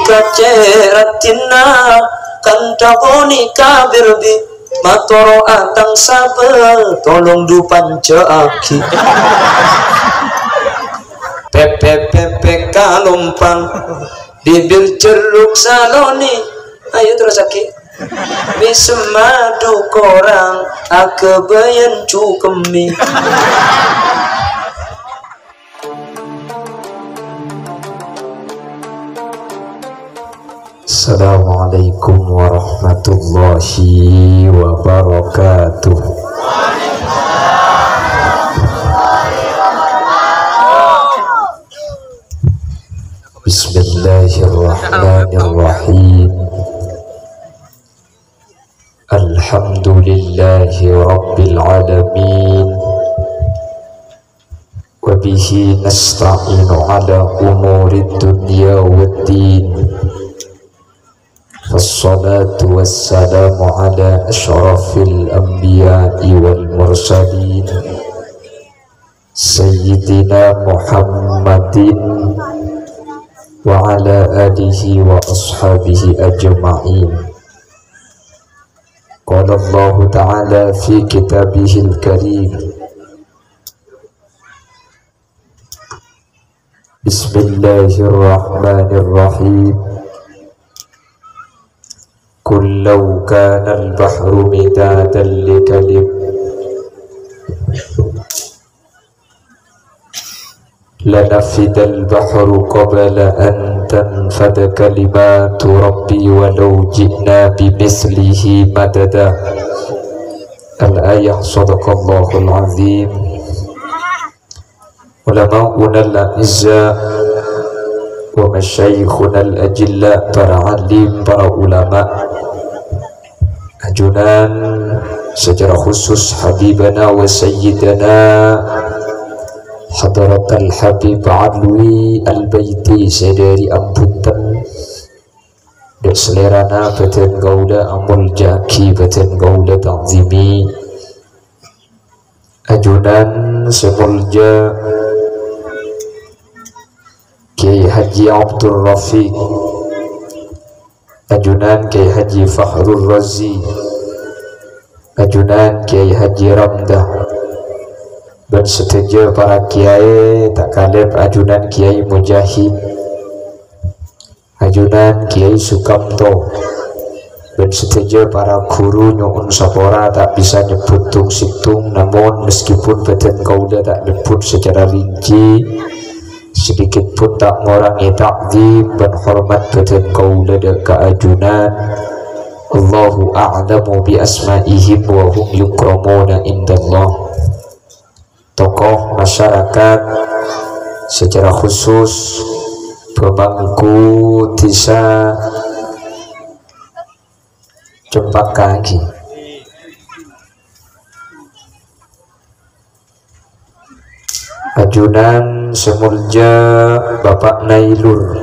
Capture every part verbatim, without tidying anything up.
Kacè raddhinna kantha ghânèka bherbi, mator atang sabâ tolong du panjhâ'aghi. Pèpè'-pèpè' kalompang, bibir jerruk salonè. Ayo terrosaghi. Wis madu korang aghâbâyân cukemmè. Assalamualaikum warahmatullahi wabarakatuh. Bismillahirrahmanirrahim. Alhamdulillahi rabbil alamin. Wa bihi nasta'inu ala umurid dunya waddin. Wassalatu wassalamu ala asyrafil anbiya'i wal mursalin, Sayyidina Muhammadin wa ala alihi wa ashabihi ajma'in. Qala Allahu ta'ala fi kitabihil karim. Bismillahirrahmanirrahim. Qul law kanal bahru midadan li kalim-, lanafidal bahru qabla an tanfada kalimatu rabbi walau ji'na bimithlihi madada. Al-ayah, sadaqallahul azim. Ulama'unal a'izza wa masyayikhunal ajilla, para alim, para ulama. Ajunan secara khusus habibana wa sayyidana Hadratal Habib Alwi Al-Baiti, sè dhâri ampun ten. Dâ' salèrana bâdhân kaulâ amoljâ'aghi, bâdhân kaulâ ta'zimi. Ajunan sè moljâ Kiai Haji Abdul Rafiq, ajunan Kiai Haji Fahrul Razi, ajunan Kiai Haji Ramdah, bân sadhâjâ para kiai, ta' kalèp ajunan Kiai Mujahid. Ajunan Kiai Sukamto bân sadhâjâ para ghuru nyo'on sapora ta' bisa nyebbhut tong-sèttong, namong meskipun bâdhân kaulâ ta' nyebbhut sacara rinci, sedikit pun ta' ngorangè ta'zim bân hormat bâdhân kaulâ dâ' ka ajunan. Allahu a'lamu bi asma'ihim wa hum yukramuna indallah. Tokoh masyarakat, secara khusus pemangku Dhisa Cempaka Agi. Ajunan sè moljâ Bapak Nailur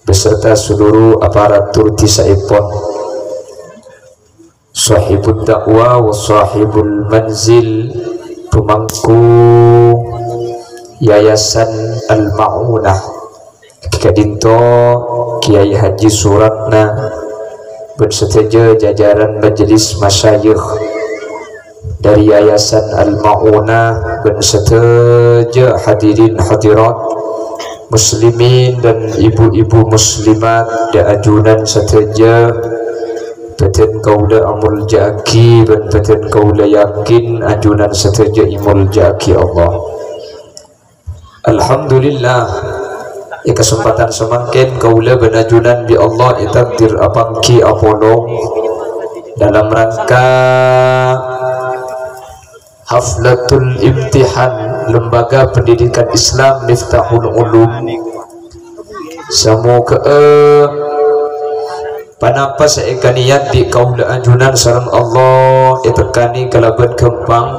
beserta seluruh aparatur dhisaèpon. Sahibud da'wa wa sahibul manzil, pemangku Yayasan Al-Ma'unah. Ka'dinto Kiai Haji Suratna bân sadhâjâ jajaran majelis masyayikh dari Yayasan Al-Ma'unah bân sadhâjâ hadirin hadirat muslimin dan ibu-ibu muslimat, dâ' ajunan sadhâjâ. Bâdhân kaulâ amoljâ'aghi bân bâdhân kaulâ yakin ajunan sadhâjâ èmoljâ'aghi Allah. Alhamdulillah, è kasempadhân samangkèn kaulâ bân ajunan bi' Allah ètakdir apangghi apolong dalam rangka Haflatul Imtihan Lembaga Pendidikan Islam Miftahul Ulum. Samoghâ'â ponapa sè èkaniyat bi' kaulâ ajunan sareng Allah ètekkanè kalabân ghâmpang.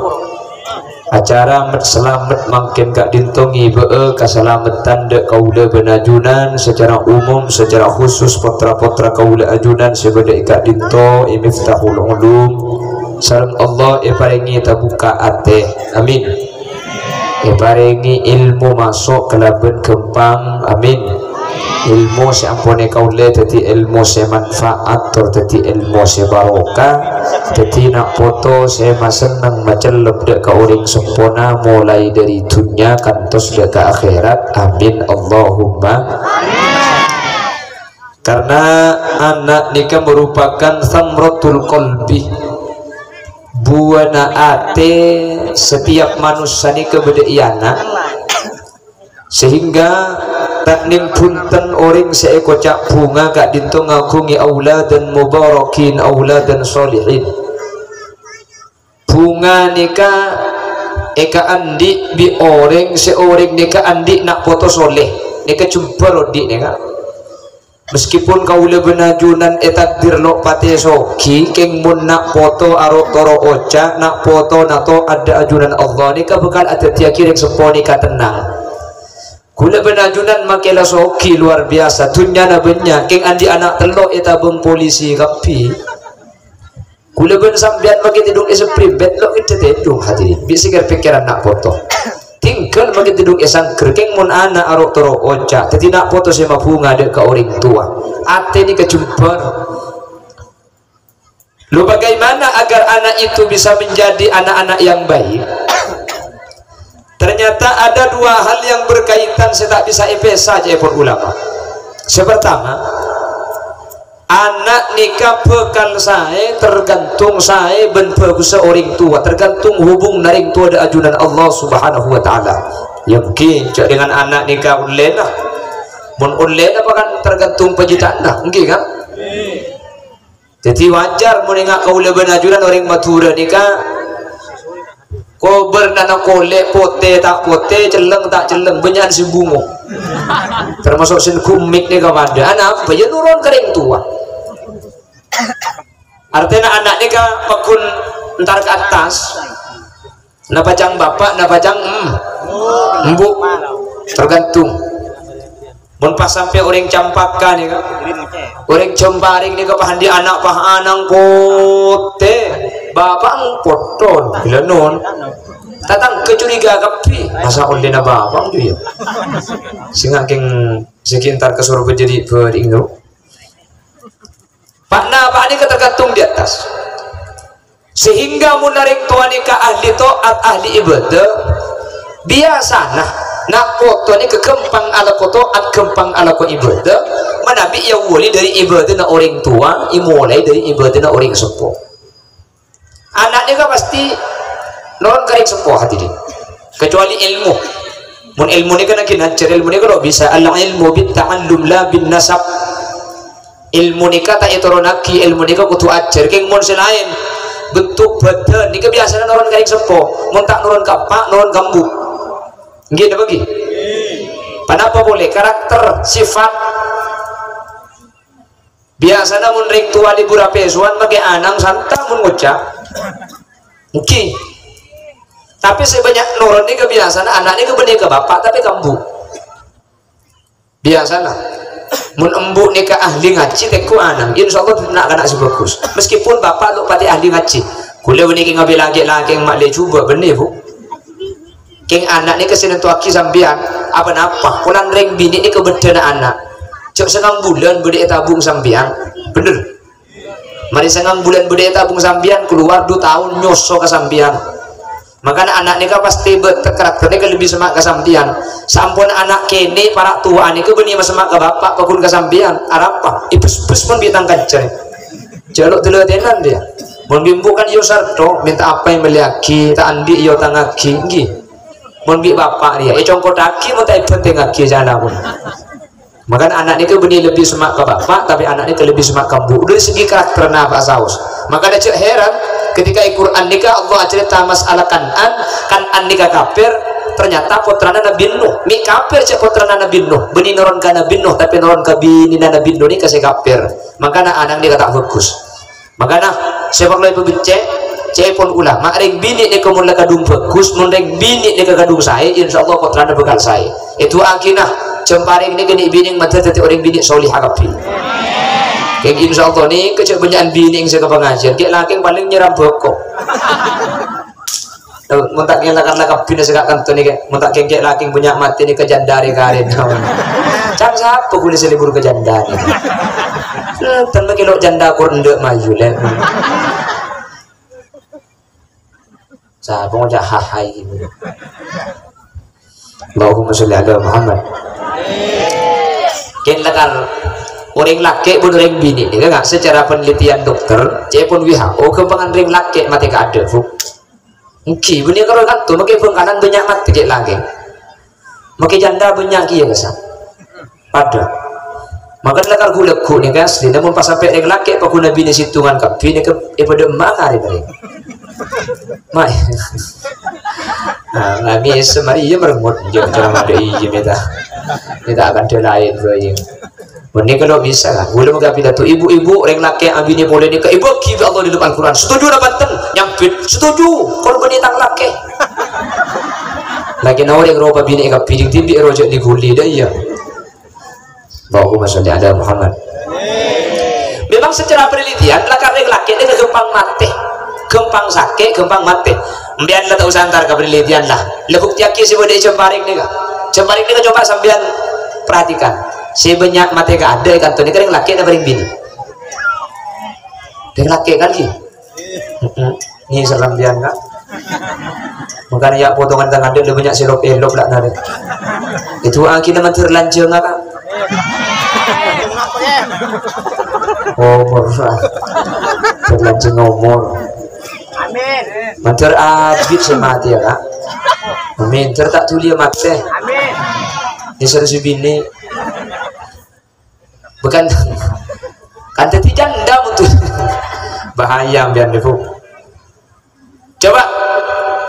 Acara met-salamet mangkèn ka'dinto ngibâ'â kasalameddhân dâ' kaulâ bân ajunan sacara umum, sacara khusus potra-potra kaulâ ajunan sè bâdâ è ka'dinto è Miftahul Ulum. Sareng Allah èparèngè tabukka' atè. Amin. Èparèngè èlmo maso' kalabân ghâmpang. Amin. Èlmo sè ampon èkaollè dhâddhi èlmo sè manfaat, tor dhâddhi èlmo sè barokah, dhâddhi na' poto sè masenneng macellep dâ' ka orèng seppona, molaè dâri dhunnya kantos dâ' ka akhèrat. Amin, Allahumma. Karena ana' nèka merupakan samratul qalbi, buwâna atè. Setiap manossa nèka bâdâ è ana'. Sehingga ta' nèng bhunten orèng sè èkoca' bhunga ka'dinto ngaghungè auladan mubarakin, auladan sholihin. Bhunga nèka èkaandi' bi' orèng sè orèng nèka andi' na' poto soleh. Nèka jembhâr odi' nèka. Meskipun kaulâ bân ajunan ètakdir lo' patè soghi, kèng mon na' poto aro'-toro' oca', na' potona to'at dâ' ajunan Allah, nèka bhâkal adhâddhiyâghi rèng seppo nèka tennang. Kaulâ bân ajunan makè la soghi luar biasa, dhunnyana bânnya', kèng andi' ana' tello' ètabâng polisi kabbhi. Kaulâ bân sampèyan makè tèdung è saprimbet, lo' ngèddhâ tèdung, hadirin. Bi' sè kèr-pèkkèran na' poto. Tinggal makè tèdung è sangghâr, kèng mon ana' aro'-toro' oca', dhâddhi na' poto sè mabhunga dâ' ka orèng towa. Atè nèka jembhâr. Lo, bagaimana agar anak itu bisa menjadi anak-anak yang baik? Ternyata ada dua hal yang berkaitan sè ta' bisa èpèsa, ca'èpon ulama. Sè pertama, ana' nèka bhâkal saè tergantung saè bân bhâghussa orèng towa, tergantung hubunganna rèng towa dâ' ajunan Allah Subhanahu wa Ta'ala. Ya, mungkin ca'èpon ana' nèka ollèna. Mon ollèna, apa kan tergantung pajhita'anna, mungkin kan? Dhâddhi wajar mon enga' kaulâ bân ajunan orèng Madhurâ nèka kobâr nana kolè' potè ta' potè, celleng ta' celleng, bânnya'an sè bungo. Termasuk sè gumit nèka padâ. Anapa? Ya nurun ka rèng towa. Artèna ana' nèka pagghun entar ka attas. Napa ca'na bapa', napa ca'na em-, embu'. Tergantung. Mon pas sampè' orèng Campaka nèka, orèng Jembaring nèka pas andi' ana' pas ana'na potè, bapa'na potton, bilâ non. Tatangghâ curiga kabbhi, masa ollèna bapa'na jiyâ. Sènga' kèng sè entar ka Sorbhâjâ bâdhi bâdhi nèka. Pa'-napa' nèka tergantung di atas. Sehingga mon orèng towa nèka ahli to'at, ahli ibadah, biyasana na' poto nèka ghâmpang alako to'at, ghâmpang alako ibadah, manabi èawwali dâri ibadahna orèng towa, èmolaè dâri ibadahna orèng seppo. Ana' nèka pasti nurun ka rèng seppo, hadirin. Kecuali ilmu. Mon ilmu nèka nangghing ajhâr, ilmu nèka lo' bisa, al-ilmu bit-ta'allum la bin-nasab. Ilmu nèka ta' ètoronnaghi, ilmu nèka kodhu ajhâr. Kèng mon sè laèn, bentuk bhâdhân nèka biyasana nurun ka rèng seppo. Mon ta' nurun ka eppa', nurun ka embu'. Ngghi napa ngghi? Ponapa polè? Karakter, sifat. Biyasana mon rèng towa libur apèsowan makè ana'na santa mon ngoca'. Ngghi. Tapè sè bânnya' nurun nèka biyasana ana' nèka bânnè ka bapa' tapè ka embu'. Biyasana. Mon embu' nèka ahli ngajhi, tèngghu ana', insyaallah na'-kana' sè bhâghus. Meskipun bapa' lo' patè ahli ngajhi. Kaulâ bânnè kèng ngabâlâ lakè'-lakè' ma' lè jhubâ' bânnè, Bu. Kèng ana' nèka sè nantowaghi sampèyan, apa-napa. Polana rèng binè' nèka bâddhâna ana'. Jhâ' sangang bulân bâdâ ètabung sampèyan. Bhender. Marè sangang bulân bâdâ ètabung sampèyan, kalowar du taon nyoso ka sampèyan. Makana ana' nèka pastè bâ-, karakter nèka lebbi semma' ka sampèyan. Sampon ana' kènè' para' towa nèka bânnè masemma' ka bapa', pagghun ka sampèyan. Arapa? Èbes-bes mon bi' tang kanca. Jhâ' lo' dâlâtènan, dhiyâ. Mon bi' embu' kan èyosarto, mènta apa èmellèyaghi, ta' andi' èyotangngaghi, ngghi. Mon bi' bapa' rèya, ècongkottaghi, mon ta' èbhântèngngaghi, jhâ' la pon. Makana ana' nèka bânnè lebbi semma' ka bapa', tapè ana' nèka lebbi semma' ka embu'. Dâri segi karakterra pas saos. Makana jhâ' heran, ketika è Qur'an nèka Allah acarèta masalah Kan'an, Kan'an nèka kafir, ternyata pottrana Nabbhi Nuh. Mè' kafir jhâ' pottrana Nabbhi Nuh, bânnè nurun ka Nabbhi Nuh, tapè nurun ka binèna Nabbhi Nuh nèka sè kafir. Makana ana' nèka ta' bhâghus. Makana, sè parlo èpabhâncè', ca'èpon ulama, rèng binè' nèka mon la kadhung bhâghus, mon rèng binè' nèka kadhung saè, insyaallah pottrana bhâkal saè. Èdu'aaghina, jhâ' parèng nèka nè' binè' mandhâr dhâddhi orèng binè' soleha kabbhi. Kèng insyaallah nèka jhâ' bânnya'an binè' sè ka pangajiân, kè' lakè' palèng nyèram bhâko. Eh, mon ta' kèng lakar-lakar binè sè ka' kanto nèka, mon ta' kèng lakè bânnya' matè nèka janda rè-karè. Can sapa ghulâ sè lebur ka janda nèka? Eh, tan mèkè lo' janda kur endâ' mayu, lè. Sapa ngoca' hahai gitu. Allahumma sholli ala Muhammad. Kèng lakar orèng lakè' bân orèng binè' nèka, secara penelitian dokter, ca'èpon W H O, ghâmpangan orèng lakè' matè kaadâ', Bu. Èngghi, bânnè karo kanto, mèkè Bhângkalan bânnya' matè cè' lakè'. Mèkè janda bânnya' kèya, kassa'. Padâ. Mangkana lakar ghu-lagghu nèka asli, namong pas sampè' rèng lakè' paghuna binè sèttongan kabbhi nèka èpadâ emma karè bâreng. Mai. Nah, ngami semari iyâ meremot, jâ' cara madâ iyâ mèta. Mèta akan dâ' laèn bâi. Bânnè kalau bisa, kan? Ghulâ mangka pidato, ibu-ibu, rèng lakè' abinè polè nèka èbâghi bi' Allah dâlem Al-Qur'an. Setuju napa enten? Nyambit, setuju. Korbhâni tang lakè'. Lakèna orèng ropa binè kabbhi, dhibi' roh jâ' li-ghuli, dâ' iyâ. Allahumma sholli ala Muhammad. Memang secara penelitian, lakar rèng lakè' nèka ghâmpang matè. Ghâmpang sakè', ghâmpang matè. Sampèyan la ta' osa entar ka penelitian la. La buktèyaghi sè bâdâ è Jamparèng nèka. Jamparèng nèka coba sampèyan perhatikan. Sè bânnya' matè kaadâ' è kanto nèka rèng lakè' napa rèng binè'? Rèng lakè' kan, ghi? Heeh. Nèser sampèyan, Kak. Mangkana yâ potongan tang adâ' lebbi bânnya' sè lop-èlop la narè. Èdu'aaghi mandhâr lanjhângnga, Kak. Omor, Kak. Mandhâr lanjhâng omor. Amin. Mandhâr abit sè matè yâ, Kak. Amin. Mandhâr ta' dhuli yâ matè. Amin. Nèser sè binè'. Bukan. Kan dhâddhi janda mutu. Bahaya sampèyan nèko. Coba,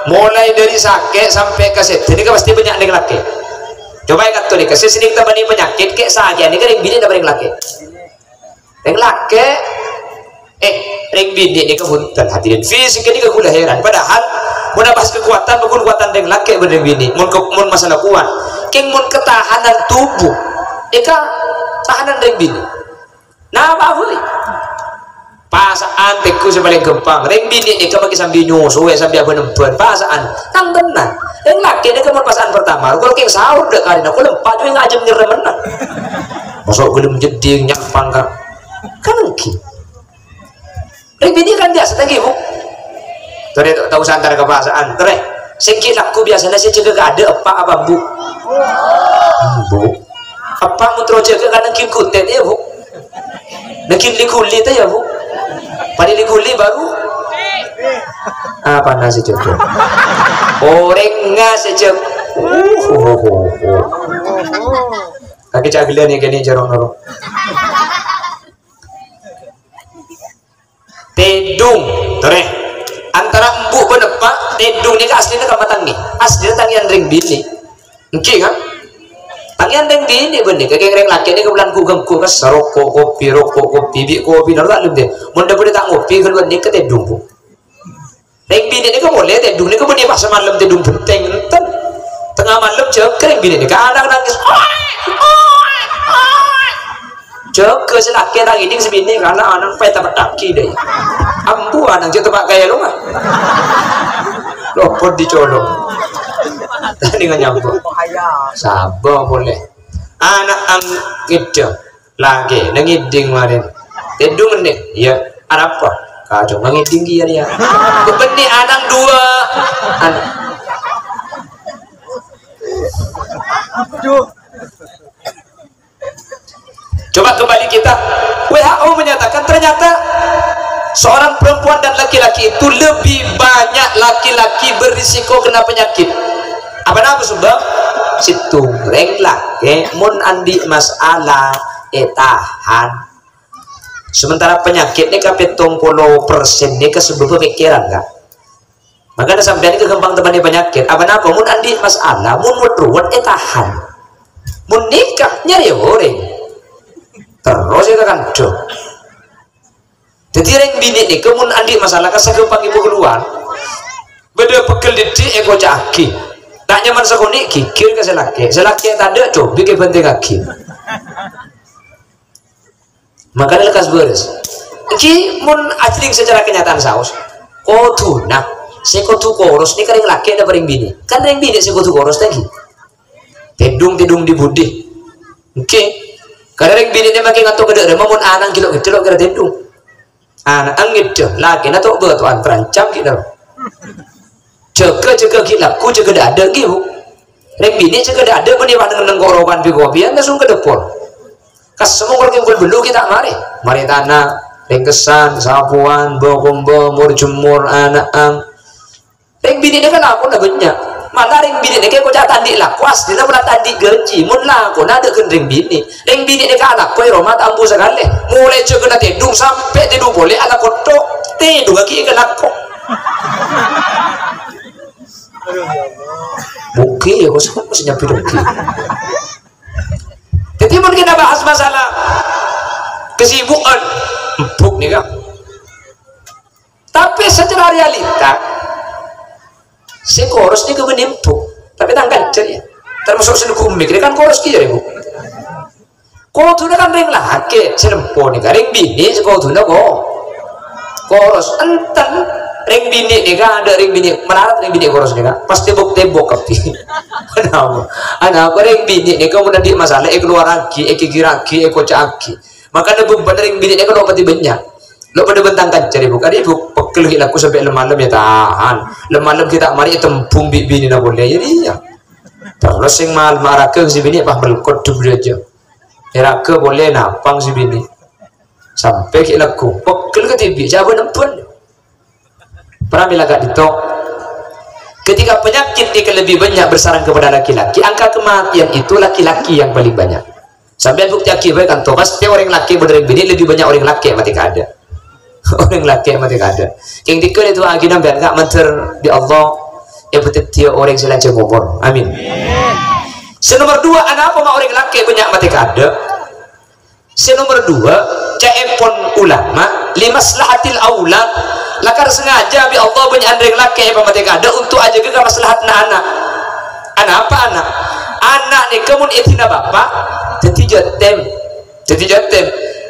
mulai dari sakè' sampè' ka sèdhâ nèka pastè bânnya' rèng lakè'. Coba è kanto nèka, sè sennèng teppanè panyakèt, kè' sakè'an nèka rèng binè' napa rèng lakè'? Rèng lakè'. Eh, rèng binè' nèka bhunten, hadirin. Fisik nèka ghulâ heran. Padahal, mon abahas kekuatan, bukan kekuatan rèng lakè' bân rèng binè'. Mon ke-, mon masalah kuat. Kèng mon ketahanan tubuh. Nèka tahanan rèng binè'. Napa bhâi? Pasa'an tèngghu sè palèng ghâmpang. Rèng binè' nèka makè sambi nyoso, yâ, sambi abân-embân. Pasa'an. Tang tenang. Rèng lakè' nèka mon pasa'an pertama, kol kèng sahur dâ' karèna, kol empa' jhuwâ ngajhâm nyerrem mennang. Mosok ghellem jeddhing nyampang, Kak. Kan èngghi. Rèng binè' kan biyasa ta' èngghi, Bu? Torè ta' osa entar ka pasa'an. Torè, sè èngghi lagghu biyasana sè jâgâ kaadâ' eppa' apa embu'? Embu'. Eppa' mon terro jâgâ kan nèngghi kutèt yâ, Bu? Nèngghi li-ghuli ta' yâ, Bu? Padâ li-ghuli baru? Apana sè jâgâ? Orèngnga sè jâgâ. Uh, uh, uh, uh. Kakè ca'na ghellâ' nèkènè jârong noro. Tèdung, torè. Antara embu' bân eppa', tèdung nèka aslina kamma tangè. Aslina tangèyan rèng binè'. Èngghi, kan? Tangèyan rèng binè' bân nèka, kèng rèng lakè' nèka bulân ghu-ghânggu, kassa' roko', kopi, roko', kopi, bi' kopi, noro' ta' lem dâ. Mon dâ' bâdâ ta' ngopi, ghâlluwân nèka tèdung, Bu. Rèng binè' nèka molè tèdung nèka bânnè pas malem tèdung bhentèng enten. Tengnga malem jâgâ rèng binè' nèka ana' nangès. Jâgâ sè lakè' ta' ngèdhing sè binè' kana' ana' pèta pettaki dâi. Ambu ana' jâ' teppa' kaya longa. Lopot dicolong. Tadi nganyambu. Saba polè. Ana' ang ngèdhing. Lakè', nangèdhing marèn. Tèdung ennè'? Iyâ. Arapa? Kacong nangèdhing kèya rèya. Bânnè anang duwâ'. An- Coba kembali kita. W H O menyatakan ternyata seorang perempuan dan laki-laki itu lebih banyak laki-laki berisiko kena penyakit. Apa nama sebab? Sèttong rèng lakè' mon andi' masalah ètahan. Sementara penyakit nèka pèttong polo persen nèka sabâbbhâ pèkkèran, Kak. Mangkana sampèyan nèka ghâmpang teppanè penyakit. Apa napa? Mon andi' masalah, mon wet-ruwet ètahan. Mon nèka nyarè orèng. Terros èkakandhâ. Dhâddhi rèng binè' nèka mon andi' masalah ka saghâmpang èpakaluar. Bâdâ pegghel dhiddhi' èkoca'aghi. Ta' nyaman sakonè' ghighir ka sè lakè'. Sè lakè' tadâ' cobi' èbhânthèngaghi. Mangkana lekkas bârâs. Èngghi mon ajhâling secara kenyataan saos, kodhuna Sè kodhu koros nèka rèng lakè' napa rèng binè'? Kan rèng binè' sè kodhu koros, ta' ghi? Tèdung-tèdung di budi. Oke. Karena rèng binè' nè makè ngato' ka dâ'remma, mon ana'na ghi' lo' ngèdhâ lo' kèra tèdung. Ana'na ngèdhâ, lakèna to'-bâto'an terancam ghi' napa. Jâgâ, jâgâ ghi' lagghu, jâgâ dâ'-adâ' ghi', Bu. Rèng binè' jâgâ dâ'-adâ' bânnè pas neng-enneng ko'-roko'an bi-kopiyan langsung ka dâpor. Kasemma kol kèngkol bellu' ghi' ta' marè. Marè tana, rèngkessan, sapowan, bâ-kombâ, mor-jemmor, ana'na. Rèng binè' nèka lakona bânnya'. Mala rèng binè' nèka èkoca' ta' andi' lako, aslina pola ta' andi' ghâji. Mon lakona adâ' ghân rèng binè'. Rèng binè' nèka alako è roma ta' ambu sakalè. Molaè jâgâna tèdung sampè' tèdung polè alako tho'. Tèdungnga ghi' èkalako. Bhuki ya, kok sapa sè nyambi bhuki? Jadi mungkin bahas masalah kesibukan, empuk nih, Kak. Tapi secara realita, sè koros nèka bânnè empuk, tapi tangkan jârèya. Termasuk sè nunggu umi, kan koros kèya, Bu. Kodhuna kan rèng lakè' sè nempo nèka, rèng binè' sè kodhuna ko-, koros. Enten rèng binè' nèka, adâ' rèng binè' malarat, rèng binè' koros nèka. Pas tèbok-tèbok kabbhi. Anapa? Anapa rèng binè' nèka mon andi' masalah èkaluwarraghi, èghighirraghi, èkoca'aghi. Makana bhubhuna rèng binè' nèka lo' patè bânnya'. Lo' padâ bân tangkan jârèya, Bu. Kadhi, Bu, pegghel ghi' lagghu sampè' lem-malem ya tahan. Lem-malem ghi' ta' marè ètembhung bi' binèna polè. Ya, iyâ. Terros sè mal-, maraga sè binè' pas melkot dubdhâjâ. Èraga polè napang sè binè'. Sampè' ghi' lagghu, pegghel kadhibi', jhâ' bân emban. Pramila ka'dinto. Ketika penyakit nèka lebih banyak bersarang kepada laki-laki, angka kematian itu laki-laki yang paling banyak. Sampèyan buktèyaghi bhâi, kanto pastè orèng lakè' bân orèng binè' lebih banyak orèng lakè' matè kaadâ'. Orèng lakè' matè kaadâ'. Kèng dhika rè du'aaghi sampèyan, Ka', mandhâr bi' Allah èpadhâddhiyâ orèng sè lanjhâng omor. Amin. Sè nomor dua, anapa ma' orèng lakè' bânnya' matè kaadâ'? Sè nomor dua, ca'èpon ulama, "Li maslahatil aulad." Lakar sangajâ bi' Allah bânnya'an rèng lakè' èpamatè kaadâ' untuk ajâgâ kamaslahatanna ana'. Anapa ana'? Ana' nèka mon èdina bapa', dhâddhi jâtèm. Dhâddhi jâtèm.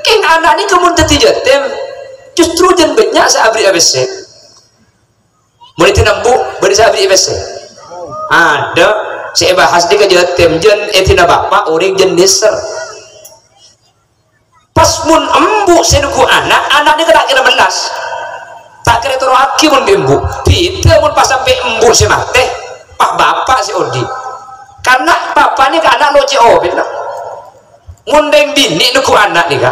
Kèng ana' nèka mon dhâddhi jâtèm, justru jân bânnya' sè aberri'â pèssè. Mon èdina embu', bâdâ sè aberri'â pèssè? Adâ'. Sè èbahas nèka jâtèm, jân èdina bapa' orèng jân nèser. Pas mon embu' sè neggu' ana', ana' nèka ta' kèra mellas. Ta' kèra ètoro'aghi mon bi' embu'. Bhidhâ mon pas sampè' embu' sè matè, pas bapa' sè odi'. Karna bapa' nèka ana' lo' cè' obinna. Mon rèng binè' neggu' ana' nèka,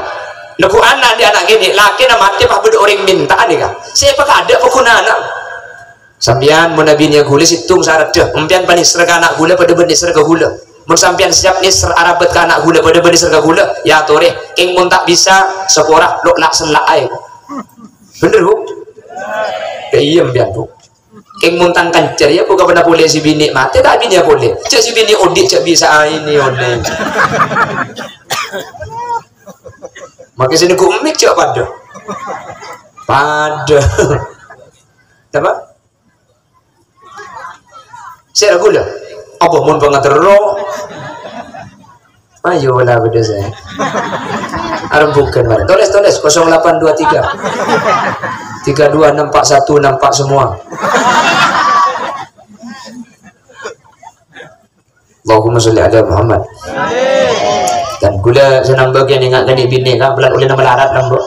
neggu' ana' andi' ana' kènè', lakèna matè pas bâdâ orèng mènta'a nèka. Sè èpakaadâ' paghunana? Sampèyan mon abinèya ghulâ sèttong saraddhâ, empèyan panèser ka ana' ghulâ padâ bân nèser ka ghulâ. Mon sampèyan siap nèser arabât ka ana' ghulâ padâ bân nèser ka ghulâ, ya atorè. Kèng mon ta' bisa, sapora, lo' la'-sella'a aè. Bhender, Bu? Ya iyâ, empèyan, Bu. Kèng mon tang kanca rèya, bu, kapan polè sè binè' matè, ta' abinèya polè. Jâ' sè binè' odi', jâ' bisa aènè onèng. Makè sè neggu' emmè' jâ' padâ. Padâ. Napa? Sè ra ghulâ. Apa mon pangaterro? Ayo lah, beda saya. Arembhughân, mari. Tulis, tulis, kosong delapan dua tiga. Tiga dua nampak satu, nampak semua. Allahumma sholli ala Muhammad. Dan ghulâ sè nambâ kèya nènga' kènè' binè', Ka', bhâlân ollèna malarat, nambâ.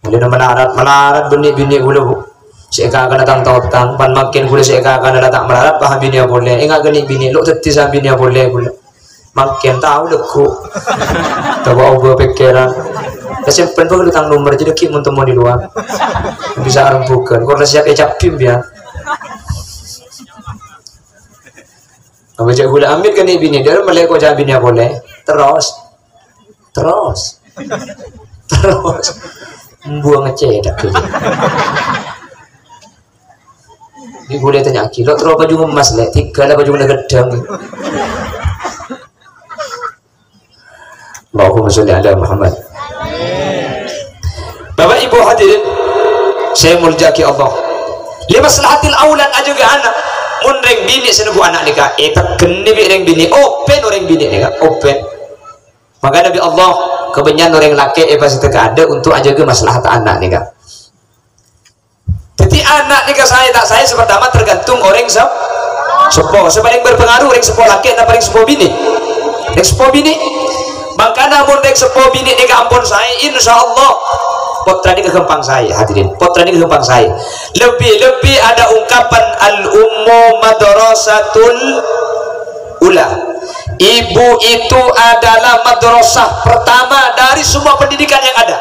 Ollèna malarat, malarat bânnè binè' ghulâ, Bu. Sè èkakana tang totang, pan mangkèn ghulâ sè èkakana la ta' malarat, pas abinèya polè. Ènga' kènè' binè', lo' dhâddhi sè abinèya polè ghulâ. Mangkèn tao lagghu'. Tao obâ pèkkèran. Èsèmpen bhâkal tang nomer, jârèya ghi' mon temmo di luar. Bisa arembhughân. Kor la siap ècabbhi, ya. Apa jâ' ghulâ amit kènè' binè', dâ'remma lè' ko' jâ' binèya polè. Terros. Terros. Terros. Mbuwâng ngecèdak. Di ghulâ ètanya'aghi, "Lo' terro pajhung emmas, Lè'?" "Tiga la pajhungnga ghâddhâng." Allahumma sholli ala Muhammad. Bapak Ibu hadirin sè èmoljâ'aghi Allah. Li maslahatil aulad, ajâgâ ana'. Mon rèng binè' sè neggu' ana' nèka, ètegghenè bi' rèng binè', open orèng binè' nèka, open. Maka Nabi Allah, kabânnya'an orèng lakè' èpasèdhâ kaadâ' untuk ajâgâ maslahat ana' nèka. Dhâddhi Ana' nèka saè ta' saè, sè pertama tergantung orèng sep-, seppo. Sè palèng berpengaruh orèng seppo lakè' napa orèng seppo binè'? Orèng seppo binè'. Mangkana mon orèng seppo binè' nèka ampon saè, insyaallah pottra nèka ghâmpang saè, hadirin. Pottra nèka ghâmpang saè. Lebih-lebih ada ungkapan al-ummu madrasatul ula. Ibu itu adalah madrasah pertama dari semua pendidikan yang ada.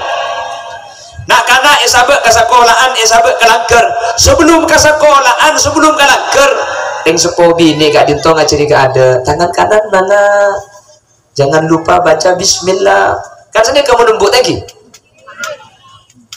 Na'-kana' èsabâ' ka sakola'an, èsabâ' ka langghâr. Sebelum ka sakola'an, sebelum ka langghâr, orèng seppo binè' ka'dinto ngajhâri kaadâ', "Tangan kanan mana? Jangan lupa baca bismillah." Kan sanèka mon embu' ta' ghi.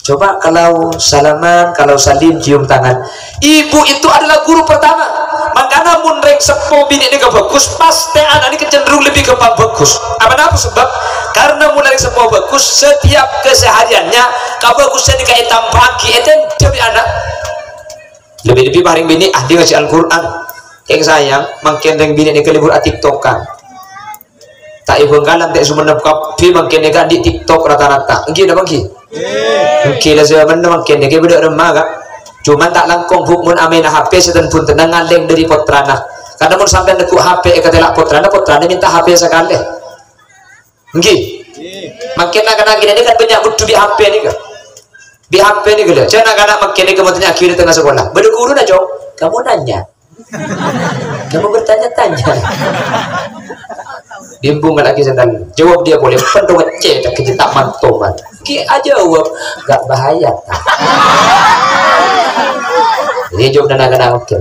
Coba kalau salaman, kalau salim, cium tangan. Ibu itu adalah guru pertama. Mangkana mon rèng seppo binè' nèka bagus, pastè ana' nèka cenderung lebih gampang bagus. Apa napa sebab? Karena mon rèng seppo bagus, setiap kesehariannya kabagusân nèka ètampa'aghi, ètèndhâ bi' ana'. Lebih-lebih pa rèng binè' ahli ngajhi Al-Qur'an. Kèng sayang, mangkèn rèng binè' nèka lebur a-TikTokan. Ta' è Bhângkalan, ta' è Sumenep kabbhi mangkèn nèka andi' TikTok rata-rata. Èngghi napa èngghi? Èngghi, la, sè bâdâ mangkèn nèka bâdâ remma, Ka'. Cuman ta' langkong, Bu, mon amaèna H P sè ten-buntenna ngalèng dâri pottrana. Karna mon sampèyan neggu' H P èkatèla' pottrana, pottrana mènta H P sakalè. Èngghi. Mangkèn na'-kana' kènè' nèka kan bânnya' budhu bi' H P nèka. Bi' H P nèka lho. Jhâ' na'-kana' mangkèn nèka mon tanya akhir tengah sekolah. Bâdâ ghuruna, Cong. Kamu nanya. Kamu bertanya-tanya. Dimbung lagi sèntal. Jawab dia boleh. Pendong ngecek tak kejut tak mantoman. Ki aja jawab. Gak bahaya. Ini jawab dan akan oke.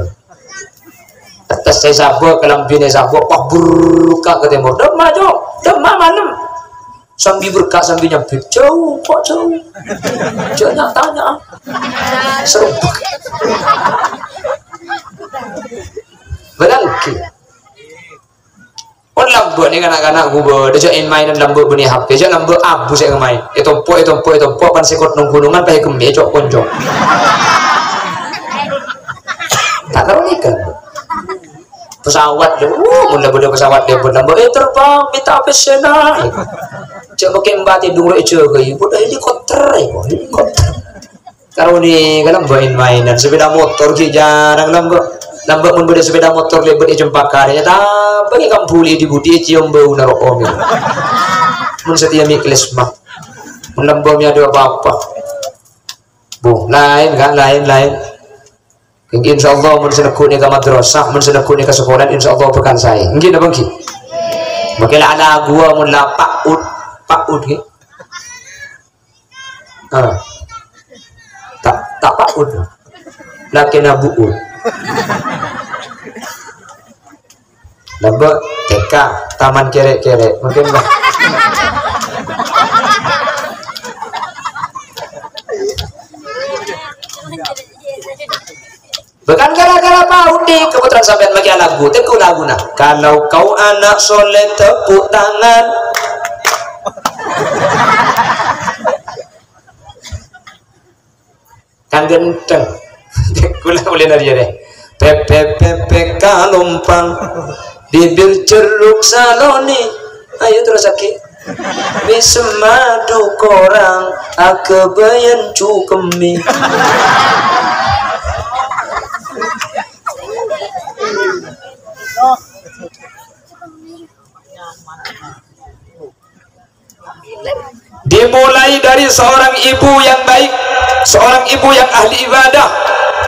Atas saya sabuk, kelambine sabuk, wah, berka ke timur. Dema, Cok. Dema malam. Sambil berka, sambil nyambit. Jauh, kok jauh? Jauh nak tanya. Seru. Beralki. Pon lambâ' nèng na'-kana' ghubâ, jhâ' èn-maènan lambâ' bânnè H P, jhâ' lambâ' abu sè èmaèn. Ètompo', ètompo', ètompo', pan sè kotnong ghunongan, pas èkemmè, èco'-konco'. Ta' karo nèka. Pesawat, lho, uh, mon la bâdâ pesawat, lèbât lambâ', "Eh, terbang, minta P C-na." Jhâ' makè emba tèdung rowa èjâgâi, bâdâ helikopter, helikopter. Karo nèka lambâ' èn-maènan, sepeda motor ghi' jhârâng lambâ'. Lambâ' mon bâdâ sepeda motor lèbât è cempaka, ya, tapè è kambhuli di budi èciom bâuna roko'na. Mon satèya mi' klesma. Mon lambâ' mè' adâ' apa-apa. Bu, laèn, Ka', laèn, laèn. Èngghi, insyaallah, mon sè neggu' nèka madrasah, mon sè neggu' nèka sakola, insyaallah bhâkal saè. Èngghi napa èngghi? Makè la ala ghuwa mon la pa'ud, pa'ud, ghi. Ah. Ta', ta' pa'ud. Lakèna bu'ud. Lambâ' T K, taman kèrè'-kèrè'. Mungkin, Bang. Bukan gara-gara pa'ud, kebetulan sampèyan makè lagu, tèngghu laguna. Kalau kau anak soleh, tepuk tangan. Kan ghântheng. Kaulâ polè narèya, deh. Pèpè', pèpè' kalompang, bibir jeruk saloni. Ayo, terus lagi. Wis madu korang, aghâbâyân cukemmi. Dimulai dari seorang ibu yang baik, seorang ibu yang ahli ibadah,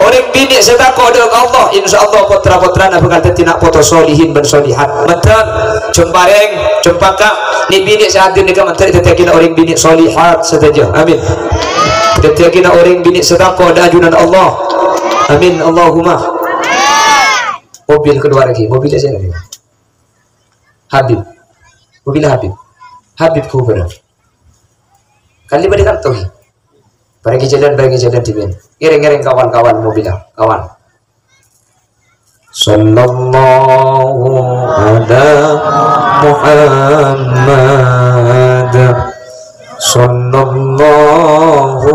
orèng binè' sè tako' dâ' ka Allah, insyaallah pottra-pottrana bhâkal dhâddhi na' poto solihin bân solihat. Manten, jhâ' parèng, jhâ' paka, nè' binè' sè hadir nèka manten èdhâddhiyâghinah orèng binè' solihat sadhâjâ. Amin. Dhâddhiyâghinah orèng binè' sè tako' dâ' ajunan Allah. Amin. Allahumma. Mobil keluar lagi, mobil aja lagi. Habib. Mobil Habib. Habib Kubra. Kali bâdâ kanto, ghi. Parèngè jhâlân, parèngè jhâlân dhimèn. Ngèrèng-ngèrèng kawan-kawan mobilla. Kawan. Sallallahu ala Muhammad. Sallallahu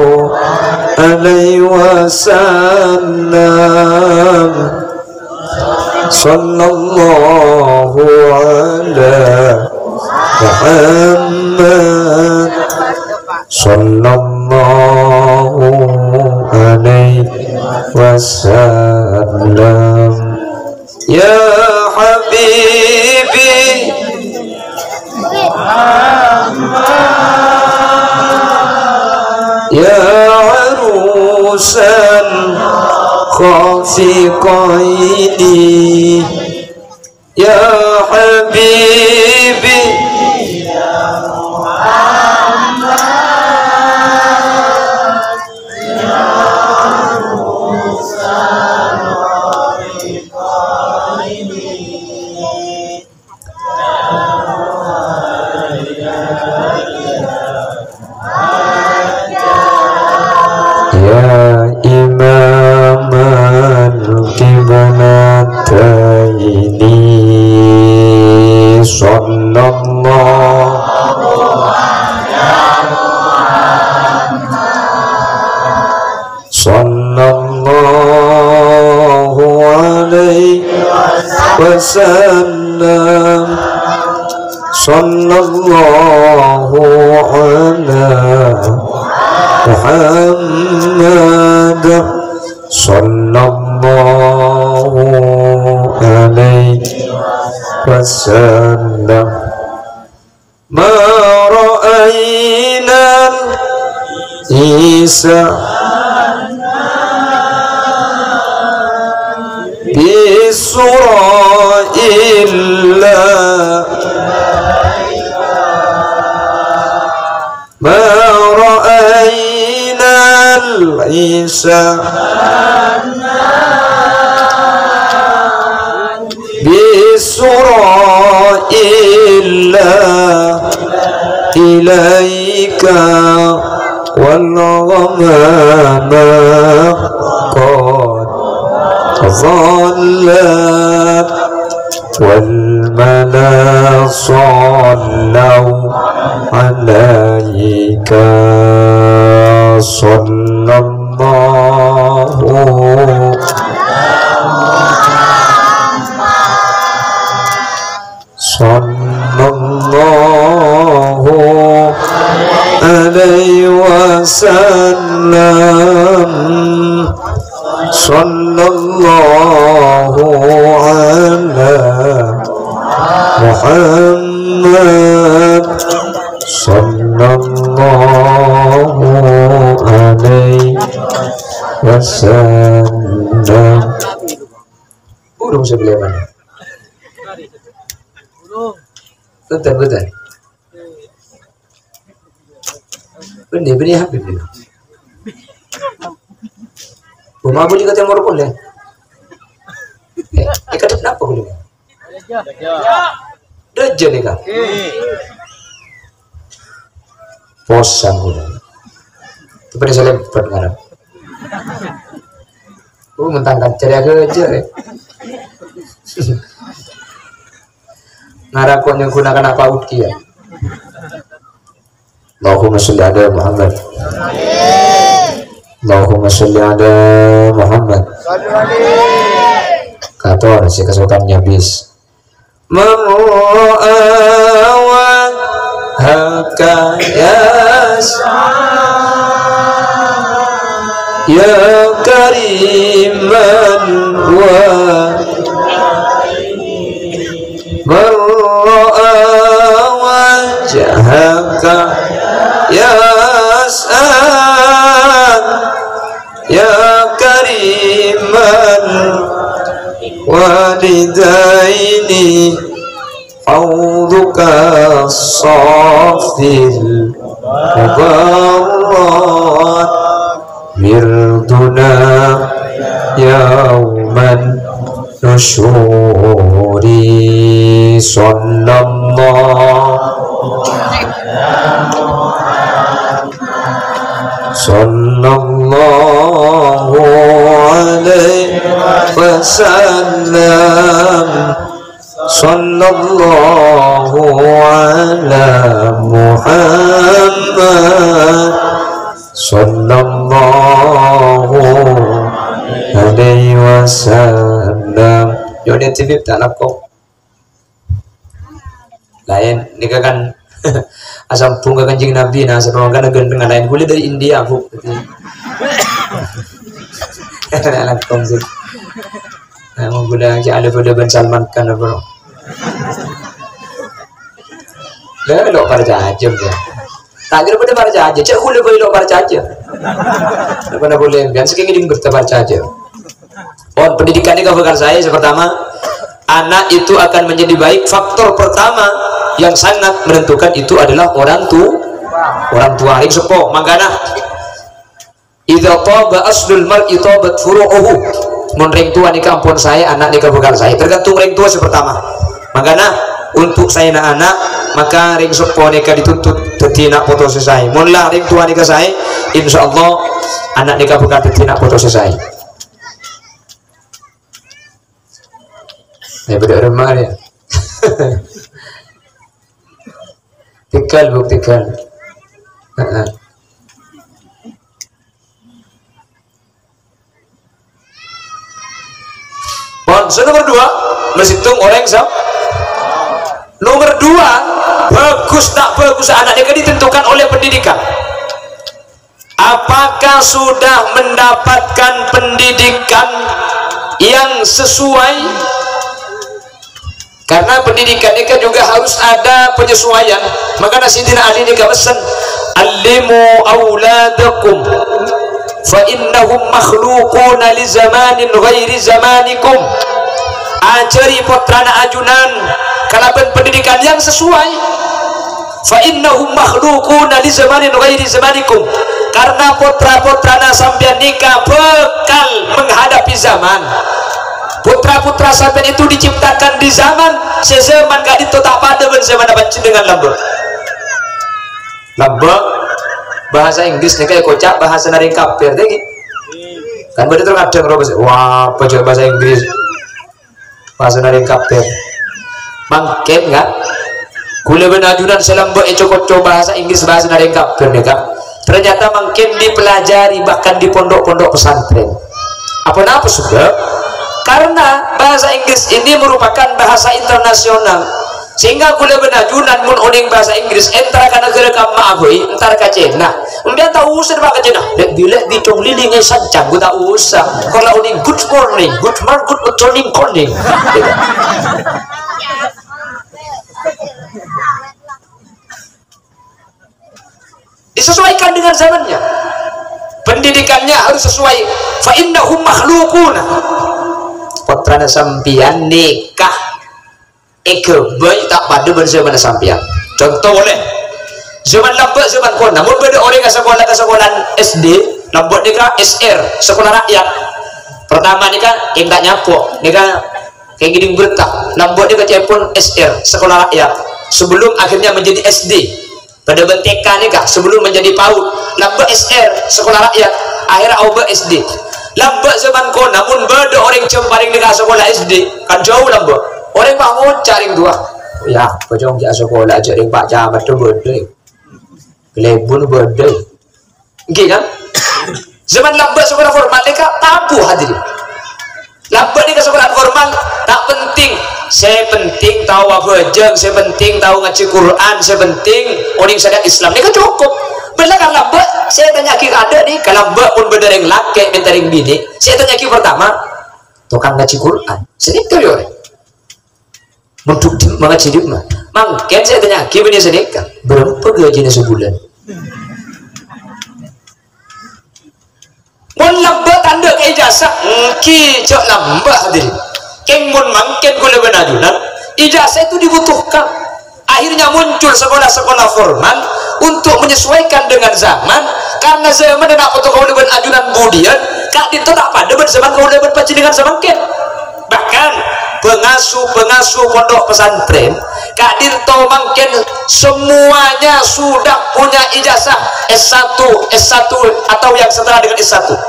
alaihi wasallam. Sallallahu ala Muhammad. Sallallahu alaihi وسلم. يا حبيبي يا عروس الخافقين، يا حبيبي. يا إمام القبلتين، صلى الله، صلى الله عليه وسلم. صلى الله على محمد، صلى الله عليه وسلم. ما رأينا العيسى بالصورة إلا، ما رأينا العيسى بالصورة إلا إليك، والغمامة قد ظلت، والملا صلوا عليك، صلى الله، صلى الله عليه وسلم. صلى الله على محمد، صلى الله عليه وسلم. Burung sebelah mana? Betul, betul. Bânnè, bânnè Habib nèka. Bâ' mabudi ka tèmor polè. Eh, eh, kadhep napa polè? Dâjâ nèka. Posang polè. Tapè salempet ngarep. Oh, mentang kan cari aku aja, eh. Ngarep kok nyengkuna kenapa uki ya? Allahumma sholli ala Muhammad. Allahumma sholli ala Muhammad. Katon sè kasokan nyabis. Man ra'a wajhaka yas'a, ya kariman wa من رأى وجهك يسأل يا كريم الوالدين، حوضك الصافي المبارك وردنا يوم النشور. صلى الله، صلى الله عليه وسلم. صلى الله على محمد، صلى الله عليه وسلم. Yo, dia T V tak laku. Laèn, nèka kan asambung ka Kanjeng Nabi, nah, sareng kan ganteng laèn kulâ dâri India, Bu. Langkong sih. Nah, mau guna aja ada pada Ban Salman Khan apa, no? Lah, lo parcajâ, ya. Tak kira pada parcajâ, cek hulu kau lo parcajâ. Apa nak boleh? Kan saking ini berita parcajâ. Oh, pendidikan ini bakal saya, yang pertama, anak itu akan menjadi baik. Faktor pertama yang sangat menentukan itu adalah orang tu-, orang tua. Ring seppo, mangkana, "Idza taba aslul mar'i tabat furu'uhu." Mon rèng towa nèka ampon saè, ana' nèka bhâkal saè. Tergantung rèng towa sè pertama. Mangkana, untuk saèna ana', maka rèng seppo nèka dituntut dhâddhi na' poto sè saè. Mon la rèng towa nèka saè, insyaallah ana' nèka bhâkal dhâddhi na' poto sè saè. Ya, bâdâ remma ya. Tegal, Bu, tegal. Heeh. Pon, sè nomor dua, mèsèttong orèng sa-, nomor dua, bagus ta' bagus ana' nèka ditentukan oleh pendidikan. Apakah sudah mendapatkan pendidikan yang sesuai? Karena pendidikan ini kan juga harus ada penyesuaian. Makanya Sayyidina Ali ini pesan, "Allimu auladakum fa innahum makhluquna li zamanin ghairi zamanikum." Ajari pottrana ajunan kalaban pendidikan yang sesuai. "Fa innahum makhluquna li zamanin ghairi zamanikum." Karena pottra-pottrana sampèyan nèka bhâkal menghadapi zaman. Putra-putra sampèyan itu diciptakan di zaman sè zaman ka'dinto ta' padâ bân zamanna panjhennengngan lambâ'. Lambâ', bahasa Inggris nèka èkoca' bahasana rèng kafir, ta' ghi? Kan bâdâ terkadang rowa, wah, apa jhâ' bahasa Inggris? Bahasana rèng kafir. Mangkèn, kan? Ghulâ bân ajunan sè lambâ' èco-koco bahasa Inggris, bahasana rèng kafir nèka. Ternyata mangkèn dipelajari bahkan di pondok-pondok pesantren. Apa napa sebab? Karena bahasa Inggris ini merupakan bahasa internasional. Sehingga ghulâ bân ajunan mon onèng bahasa Inggris, entara ka naghârâ kamma'a bhâi, entara ka Cèna. Sampèyan ta' osa, Pak, ka Cèna. Lè'-bilè' bi' conglilingè sancang, ghu ta' osa. Kor la onèng, "Good morning, good mar-, good morning, morning." Disesuaikan dengan zamannya. Pendidikannya harus sesuai. "Fa innahum makhluquna." Pottrana sampèyan nèka èghâbây ta' padâ bân zamanna sampèyan. Conto polè. Zaman lambâ', zaman kona, mon bâdâ orèng asakola ka sakolaan S D, lambâ' nèka S R, sakola rakyat. Pertama nèka, kèng ta' nyapo, nèka kèng ngèdhing berta. Lambâ' nèka ca'èpon S R, sakola rakyat. Sebelum akhirnya menjadi S D. Padâ bân T K nèka, sebelum menjadi PAUD, lambâ' S R, sekolah rakyat, akhirnya aobâ S D. Lambâ' zaman kona, mon bâdâ orèng Jamparèng nèka sekolah S D, kan jhâu lambâ'. Orèng pas ngoca' rèng towa, "Ya, bâjâng jhâ' sekolah jhâ' rèng Pak Camat bâdâ. Kalèbun bâdâ." Ngghi, kan? Zaman lambâ' sekolah formal nèka tabu, hadirin. Lambâ' nèka sekolahan formal ta' penting. Sè penting tao abhâjâng, sè penting tao ngajhi Qur'an, sè penting onèng syariat Islam. Nèka cokop. Bâlâ kan lambâ', sè ètanya'aghi kaadâ' nèka lambâ' mon bâdâ rèng lakè' mènta rèng binè', sè ètanya'aghi pertama, "Tokang ngajhi Qur'an?" Sanèka, yâ, orèng. Mondhuk dimma, ngajhi dimma. Mangkèn sè ètanya'aghi bânnè sanèka, "Bârâmpa ghâjina sabulân?" Mon lambâ' tandhâ ka ijazah, èngghi jhâ' lambâ', hadirin. Kèng mon mangkèn ghulâ bân ajunan, ijazah itu dibutuhkan. Akhirnya muncul sekolah-sekolah formal untuk menyesuaikan dengan zaman, karena zaman ana' poto kaulâ bân ajunan budiyân, ka'dinto ta' padâ bân zaman kaulâ bân panjhennengngan samangkèn. Bahkan, pengasuh-pengasuh pondok pesantren, ka'dinto mangkèn semuanya sudah punya ijazah S satu, S satu atau yang setara dengan S satu.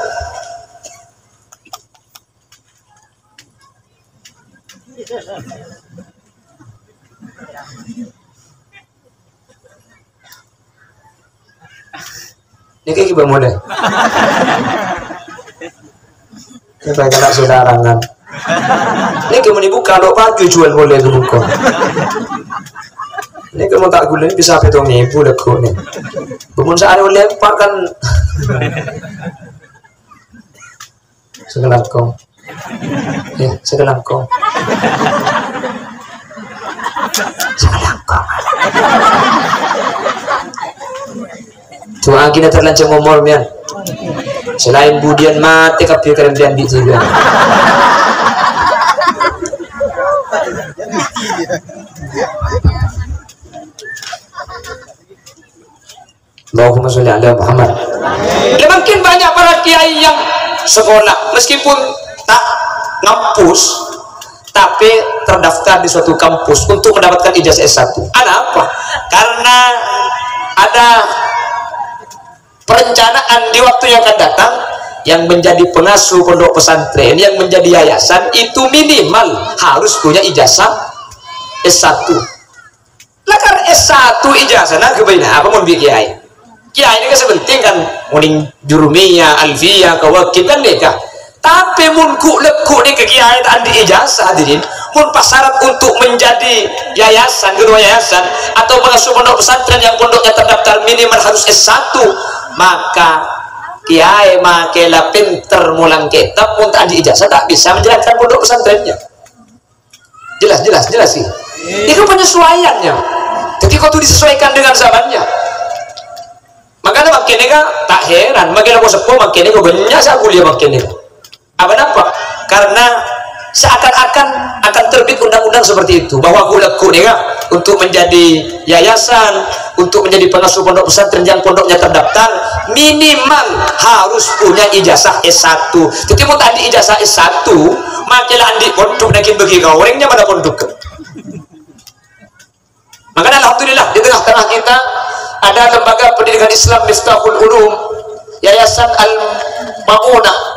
Nèka ghi' bâ' molè. Nèka kèna' sè larangan. Nèka mènè buka lo' paju jual molè ghâllu. Nèka mon ta' ghulâ bisa pètong èbu lèghuna. Bâ' mon saarè ollè empa' kan. Sakalangkong. Ya, sakalangkong. Sakalangkong. Du'aaghi terlanjang omor, mèyan. Selain budiyân matè kabbhi karèn bi' jiwa. Allahumma sholli ala Muhammad. Ya, mungkin banyak para kiai yang sekolah, meskipun tak ngampus, tapi terdaftar di suatu kampus untuk mendapatkan ijazah S satu. Ada apa? Karena ada perencanaan di waktu yang akan datang, yang menjadi pengasuh pondok pesantren, yang menjadi yayasan itu minimal harus punya ijazah S satu. Lah, kan S satu ijazahna ghâbây napa mon bi' kiai? Kiai nèka sè penting kan ngonèng Jurumiyah, Alfiyah, Kawakib kan nèka. Tapè mon ghu'-lagghu' nèka kiai ta' andi' ijazah, hadirin, mon pas syarat untuk menjadi yayasan, ketua yayasan, atau pengasuh pondok pesantren yang pondoknya terdaftar minimal harus S satu, maka kiai makè la pènter molang kètab, mon ta' andi' ijazah ta' bisa menjalankan pondok pesantrennya. Jelas, jelas, jelas sih. Itu penyesuaiannya. Jadi kudu disesuaikan dengan zamannya. Makanya mangkèn nèka ta' heran, mangkèn nèka seppo, mangkèn nèka bânnya' sè kuliah mangkèn nèka. Apa napa? Karena seakan-akan akan terbit undang-undang seperti itu, bahwa ghu'-lagghu' nèka untuk menjadi yayasan, untuk menjadi pengasuh pondok pesantren yang pondoknya terdaftar, minimal harus punya ijazah S satu. Jadi, mon ta' andi' ijazah S satu, makè la andi' pondhuk, nèka bâgi ka orèng nyamana pondhuk. Makanya, alhamdulillah, di tengah-tengah kita ada lembaga pendidikan Islam Miftahul Ulum, Yayasan Al-Maunah.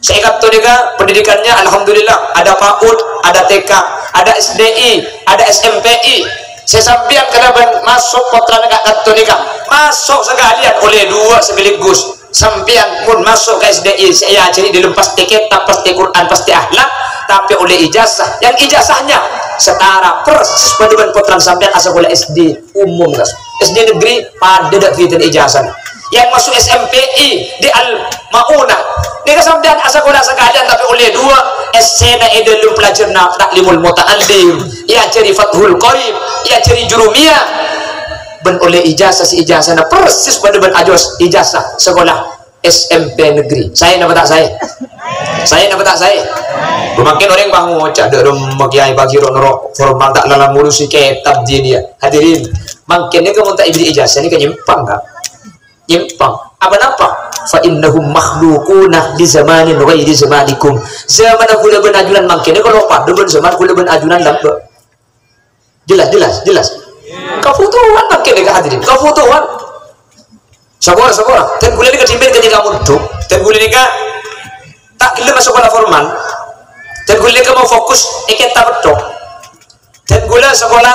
Sè è ka'dinto nèka pendidikannya, alhamdulillah, ada PAUD, ada TK, ada SDI, ada SMPI. Sè sampèyan kalabân maso' pottrana ka ka'dinto nèka, maso' sakalèyan ollè duwâ' sekaligus. Sampèyan mon maso' ka SDI, sè èajhâri è dâlem pastè kètab, pastè Qur'an, pastè akhlak, tapè ollè ijazah. Yang ijazahnya setara persis padâ bân pottrana sampèyan asakola SD umum, guys. SD negeri padâ dâ' bhidhâna ijazah. Yang maso' SMPI di Al-Maunah. Nèka sampèyan asakola sakalèyan tapè ollè duwâ', essèna è dâlem pelajaranna Ta'limul Muta'allim, èajhâri Fathul Qarib, èajhâri Jurumiyah. Bân ollè ijazah, sè ijazahna persis padâ bân ajos ijazah sakola SMP negeri. Saè napa ta' saè? Saè napa ta' saè? Mangkèn orèng pas ngoca', "Dâ' remma kiai paghi ro-noro' formal ta' lala ngurusi kètab diniyah." Hadirin, mangkèn nèka mon ta' èberri' ijazah nèka nyèmpang, Kak. Nyèmpang. Apa napa? "Fa innahum makhluquna li zamanin ghairi zamanikum." Zamanna kaulâ bân ajunan mangkèn nèka lo' padâ bân zaman kaulâ bân ajunan lambâ'. Jelas, jelas, jelas. Kabhutowan mangkèn nèka, hadirin, kabhutowan. Sapora, sapora. Dân kaulâ nèka dhimèn ketika mondhuk, dân kaulâ nèka ta' ghellem maso' sakola formal. Dân kaulâ nèka mau fokus è kètab tok. Dân kaulâ sakola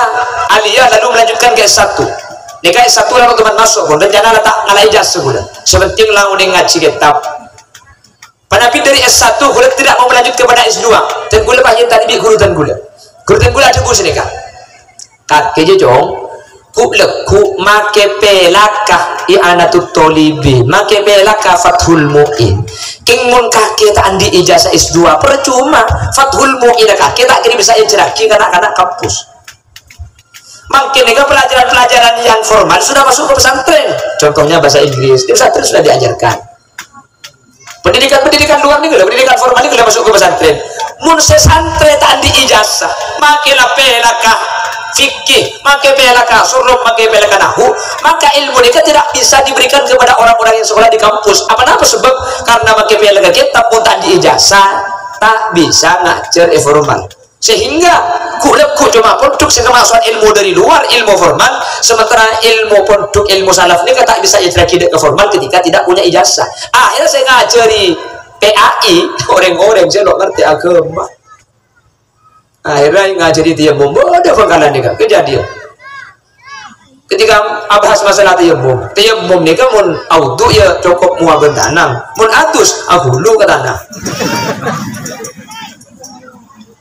aliyah lalu melanjutkan ke S satu. Nèka S satu la teman maso', pon rencana la ta' ngala' ijazah kaulâ. Sè penting la onèng ngajhi kètab. Panabi dâri S satu, kaulâ tidak mau melanjut kepada S dua. Dân kaulâ pas ètanya bi' ghuru dân kaulâ. Ghuru dân kaulâ adhâbu sanèka, "Kakè jâ, Cong, ghu'-lagghu' makè pèlaka I'anatut Thalibin, makè pèlaka Fathul Mu'in. Kèng mon kakè ta' andi' ijazah S dua, percuma. Fathul Mu'in kakè ta' kèra bisa èajhârraghi ka na'-kana' kampus." Mangkèn nèka pelajaran-pelajaran yang formal sudah masuk ke pesantren. Contohnya bahasa Inggris, di pesantren sudah diajarkan. Pendidikan-pendidikan luar nèka, pendidikan formal nèka masuk ke pesantren. Mon sè santrè ta' andi' ijazah, makè la pèlaka fikih, makè pèlaka sorof, makè pèlaka nahwu, maka ilmu nèka tidak bisa diberikan kepada orang-orang yang sekolah di kampus. Apa napa sebab? Karena makè pèlaka kètab mon ta' andi' ijazah, ta' bisa ngajhâr è formal. Sehingga ghu'-lagghu' coma pondhuk sè kamaso'an ilmu dâri luar, ilmu formal, sementara ilmu pondhuk, ilmu salaf nèka ta' bisa èajhârraghi dâ' ka formal ketika tidak punya ijazah. Akhirnya sè ngajhâri P A I, orèng-orèng sè lo' ngartè aghâma. Akhirnya ngajhâri tayammum, bâdâ Bangkalan nèka, kejadian. Ketika abahas masalah tayammum, tayammum nèka mon awudu ya cokop mowa bân tana. Mon adus, ahulu ka tana.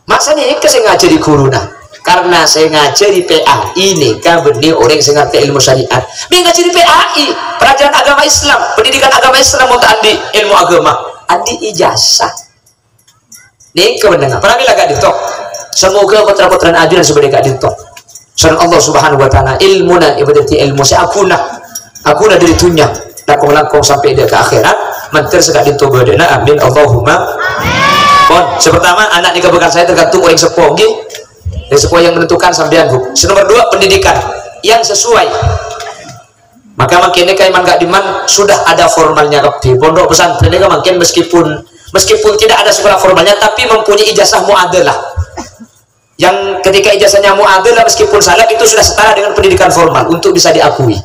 Masa nèka sè ngajhâri ghuruna? Karena sè ngajhâri P A I nèka bânnè orèng sè ngartè ilmu syariat. Mè' ngajhâri P A I, pelajaran agama Islam, pendidikan agama Islam mon ta' andi' ilmu agama, andi' ijazah. Nèka bhender. Pramèla ka'dinto. Samoga pottra-pottrana ajunan sè bâdâ ka'dinto, sareng Allah Subhanahu wa Ta'ala, èlmona èpadhâddhi èlmo sè aghuna, aghuna dâri dhunnya, langkong-langkong sampè' dâ' ka akhèrat, mandhâr sè ka'dinto bâdâna. Amin, Allahumma. Pon, sè pertama, ana' nèka bhâkal saè tergantung orèng seppo, ngghi. Orèng seppo yang menentukan sampèyan, Bu. Sè nomor dua, pendidikan yang sesuai. Maka mangkèn nèka è man ka'dimman sudah ada formalnya kabbhi. Pondok pesantren nèka mangkèn meskipun, meskipun tidak ada sekolah formalnya, tapi mempunyai ijazah mu'adalah. Yang ketika ijazahnya mu'adalah meskipun salaf itu sudah setara dengan pendidikan formal untuk bisa diakui.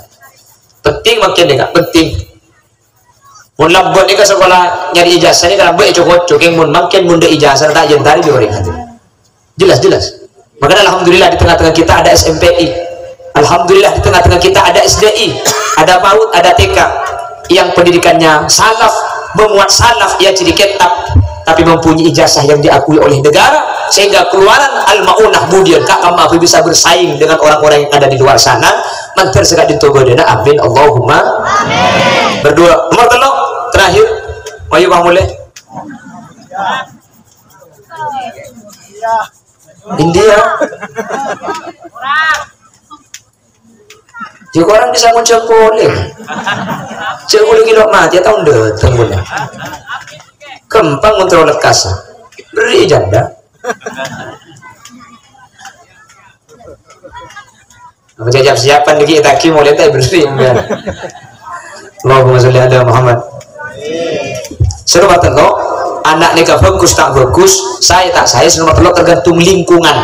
Penting mangkèn nèka, penting. Mon lambâ' nèka sekolah nyarè ijazah nèka lambâ' èco-koco, kèng mon mangkèn mon dâ' ijazah ta' èjhântari bi' orèng ghântè. Jelas, jelas. Makanya alhamdulillah di tengah-tengah kita ada S M P I. Alhamdulillah di tengah-tengah kita ada S D I, ada PAUD, ada T K yang pendidikannya salaf, memuat salaf, ya jadi kitab, tapi mempunyai ijazah yang diakui oleh negara, sehingga keluaran Al-Maunah kemudian ka kamma bisa bersaing dengan orang-orang yang ada di luar sana. Mandhâr sè ka'dinto bâdâna. Amin, Allahumma. Berdua. Nomor tello', terakhir. Ayo, Bang Mulè. India. Jhâ' korang bisa ngonjhâng polè. Jhâ' polè ghi' lo' matè, tao dâteng polè. Ghâmpang ngontrol lekkas. Berri' janda. Apa jajap siapan lagi, tagi mulai tak berri', ya. Allahumma sholli ala Muhammad. Sè nomor tello', ana' nèka bhâghus ta' bhâghus, saè ta' saè, sè nomor tello' tergantung lingkungan.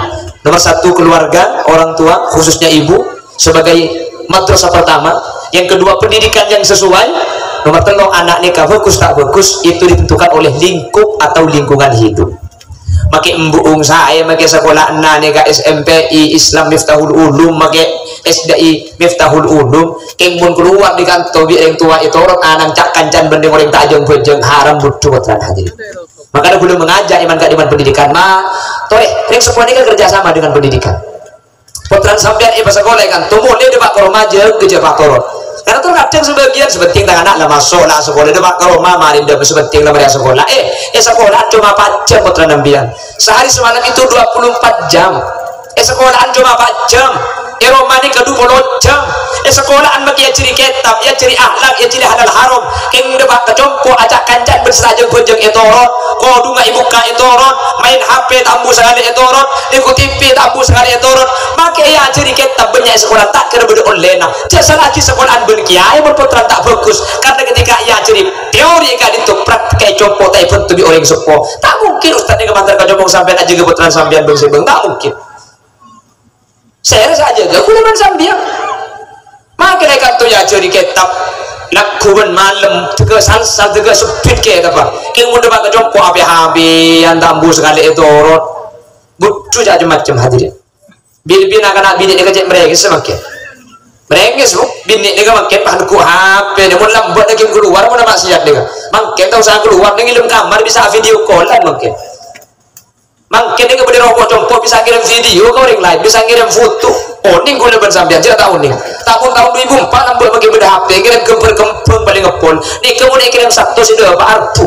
Nomor satu keluarga, orang tua, khususnya ibu, sebagai madrasah pertama. Yang kedua, pendidikan yang sesuai. Nomor tello', ana' nèka bhâghus ta' bhâghus, itu ditentukan oleh lingkup atau lingkungan hidup. Makè embu'ung saè, makè sakola'anna nèka S M P I Islam Miftahul Ulum, makè S D I Miftahul Ulum. Kèng mon kalowar dâri kanto bi' orèng towa ètorot, ana'na ca'-kancan bân orèng ta' jâng-bhâjâng, haram budhu, pottrana, hadirin. Makanya gulâ mengajak è man ka'dimman pendidikan, ma, torè, rèng seppo nèka kerja sama dengan pendidikan. Pottrana sampèyan èpasakola è kanto, molè dâpa' ka roma, jâgâ jhâ' pas torot. Karena terkadang sebagian, "Sè pentèng tang ana' la maso', la asakola, dâpa' ka roma, marè dâ' sè pentèng la marè asakola." Eh, è sakola coma empat jam, pottrana sampèyan. Sehari semalam itu dua puluh empat jam. È sakola coma empat jam. È roma nèka dua puluh jam. È sakola makè èajhâri kètab, èajhâri akhlak, èajhâri halal haram. Kèng dâpa' ka compo' aca'-kancan bân sè ta' jâng-bhâjâng ètorot, kodhungnga èbukka' ètorot, maèn H P ta' ambu sakalè ètorot, nèko T V ta' ambu sakalè ètorot. Makè èajhâri kètab bânnya' è sakola ta' kèra bâdâ ollèna. Jhâ' sala'aghi sakola'an bân kèyaè mon pottrana ta' bhâghus. Karena ketika èajhâri teori ka'dinto, praktek è compo' ta' èbhânto bi' orèng seppo. Ta' mungkin ustad nèka mandhâr ka compo' sampèyan ajâgâ pottrana sampèyan bâng-sèbâng. Ta' mungkin. Sèra sè ajâgâ, gulâ bân sampèyan. Makè è kanto èajhâri kètab, lagghu bân malem, dâgâ salsa, dâgâ sebbit kètabbhâ. Kèng mon dâpa' ka compo' apè-hapèyan, ta' ambu sakalè ètorot. Budhu ca'-, cem-macem, hadirin. Bi-, bi-, na'-kana' binè' nèka cè' mèrèngès mangkèn. Mèrèngès, Bu. Binè' nèka mangkèn pas neggu' H P nèka, mon lambâ' nèka kalowar, mon maksiat nèka. Mangkèn ta' osa kalowar, neng è dâlem kamar bisa video call-an mangkèn. Mangkèn nèka bâdâ rowa compo' bisa ngèrèm video ka orèng laèn, bisa ngèrèm foto. Onèng gulâ bân sampèyan, jhâ' ta' onèng. Taon taon dua ribu empat lambâ' makè bâdâ H P, ngèrèm ghâmbhâr kembhâng palèng ngeppol. Nèka mon èkèrèm satos sè dâpa' arbu.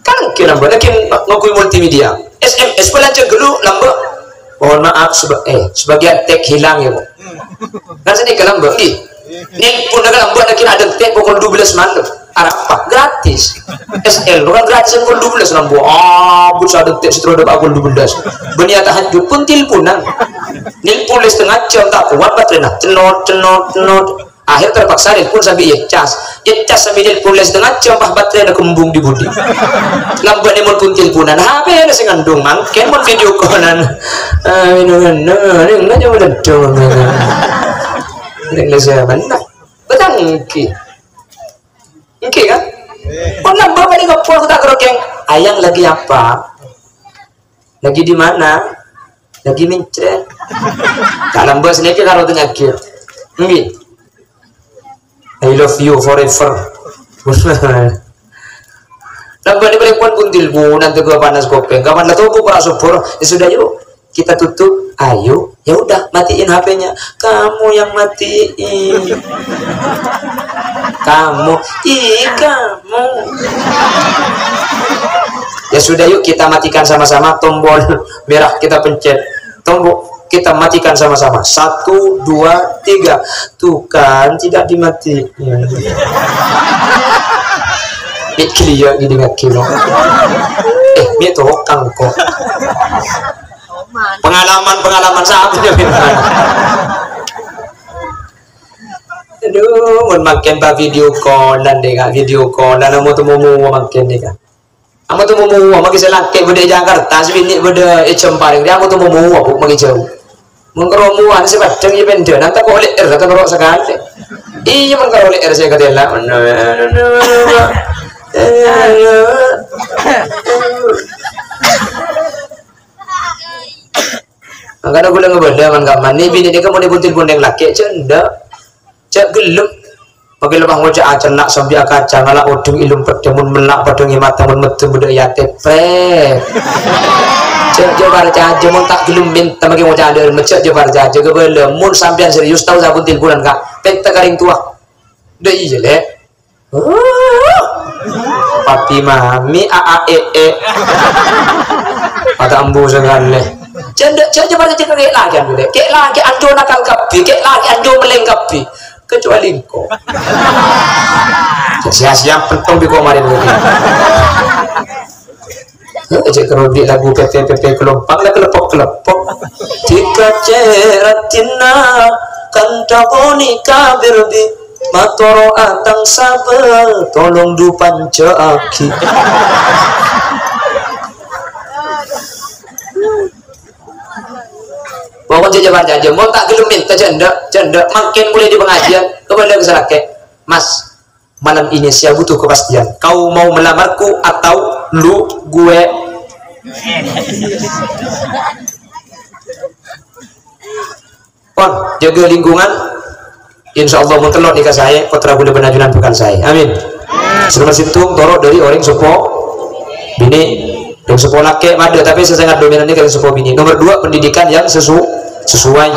Kan kèra lambâ' lagi ngangghuy multimedia. S M S bâlânjhâ ghâllu lambâ'. Mohon maaf, seba-, eh, sebagian tag hilang ya, Bu. Kan sè nèka lambâ', ngghi. Nelpon nèka lambâ' lagi ada tag pokol dua belas malem. Arapa? Gratis. S L, bukan gratis, pokol dua belas lambâ'. Ah, bu, sè ada tag sè terro dâpa' pokol dua belas. Bânnè tahajjud pon telponan. Nelpon lè setengah jam ta' kowat baterèna. Cenot, cenot, cenot. Akhir terpaksa nelpon sambi ècas. Ècas sambi nelpon lè setengah jam, pas baterèna kembung è budi. Lambâ' nèmon pon telponan. H P-na sè ngandung mangkèn mon video call-an. Ah, ino, ino, ino, ino, ino, ino. Ning lè sè mana? Betul, ngghi. Ngghi, kan? Mon lambâ' palèng ngeppol ta' kèra kèng. "Ayang lagi apa?" "Lagi di mana?" "Lagi mencret." Ta' lambâ' sanèka karo tanya'aghi. Ngghi. "I love you forever." Lambâ' nèka palèng pon telponan, tèghu panas kopèng. Kapan la tobuk ora sobor? Ya sudah, yuk. Kita tutup. Ayo. Ya udah, matiin H P-nya. Kamu yang matiin. Kamu. Ih, kamu. Ya sudah, yuk kita matikan sama-sama tombol merah, kita pencet. Tombol, kita matikan sama-sama. Satu, dua, tiga. Tuh kan, tidak dimatiin. Mik keliya gini ngaki, no. Eh, mik tokang kok. Pengalaman-pengalaman sampè' nyoba. Aduh, mun mangkèn pa video call-an deh, Kak. Video call-an, amu temu mua mangkèn deh, Kak. Amu temu mua, mangkèn sè lakè' bâdâ è Jakarta, sè binè' bâdâ è Cempareng. Deh, amu temu mua, Bu, mangkèn jhâu. Mangkèn romuan sè padhâng yâ pendhânan, ta' kok lè'èr, ta' noro' sakalè. Iyâ, mangkèn lè'èr sè katèla. Mangkana ghulâ ngabâlâ man-kamman. Nè binè nèka mon èbuntil bhunten lakè', jhâ' endâ'. Jhâ' ghellem. Mangkèn la ngoca' acenna' sambi akaca, ngala' odung ilum peddhâ, mon mella' padhâng è mata, mon meddhung bâdâ è atè. Prè. Jhâ', jhâ' parcajâ, mon ta' ghellem mènta mangkèn ngoca' adâ' remma, jhâ', jhâ' parcajâ. Ghâbâlâ, mon sampèyan serius tao sabuntil bhulân, Kak. Pènta ka rèng towa. Dâ' iyâ, Lè'. Pati mami a a e e. Mata ambu sakalè. Jhâ' endâ', jhâ', jhâ' parcajâ ka kè' lakè', Lè'. Kè' lakè' anjhâ nakal kabbhi, kè' lakè' anjhâ mellèng kabbhi. Kecuali engko'. Sia-sia pentong bi' ko' marèn mungkin. Cè' karo bi' lagu P P P P kelompok la kelepok-kelepok. Dikacè ratina kantha koni kabir bi' matoro atang sabe tolong dupanja'agi. Pokok jhâ' jhâ' parcajâ, mon ta' ghellem mènta jhâ' endâ', jhâ' endâ', mangkèn mulai di pengajian, kembali ke salakè. Mas, malam ini saya butuh kepastian. Kau mau melamarku atau lu gue? Pon, jaga lingkungan. Insya Allah, mon tello' nèka saè, pottra ghulâ bân ajunan bhâkal saè. Amin. Sè nomer sèttong, toro' dâri orèng seppo binè'. Orèng seppo lakè' madâ, tapè sè sangat dominan nèka orèng seppo binè'. Nomer dua, pendidikan yang sesu-, sesuai.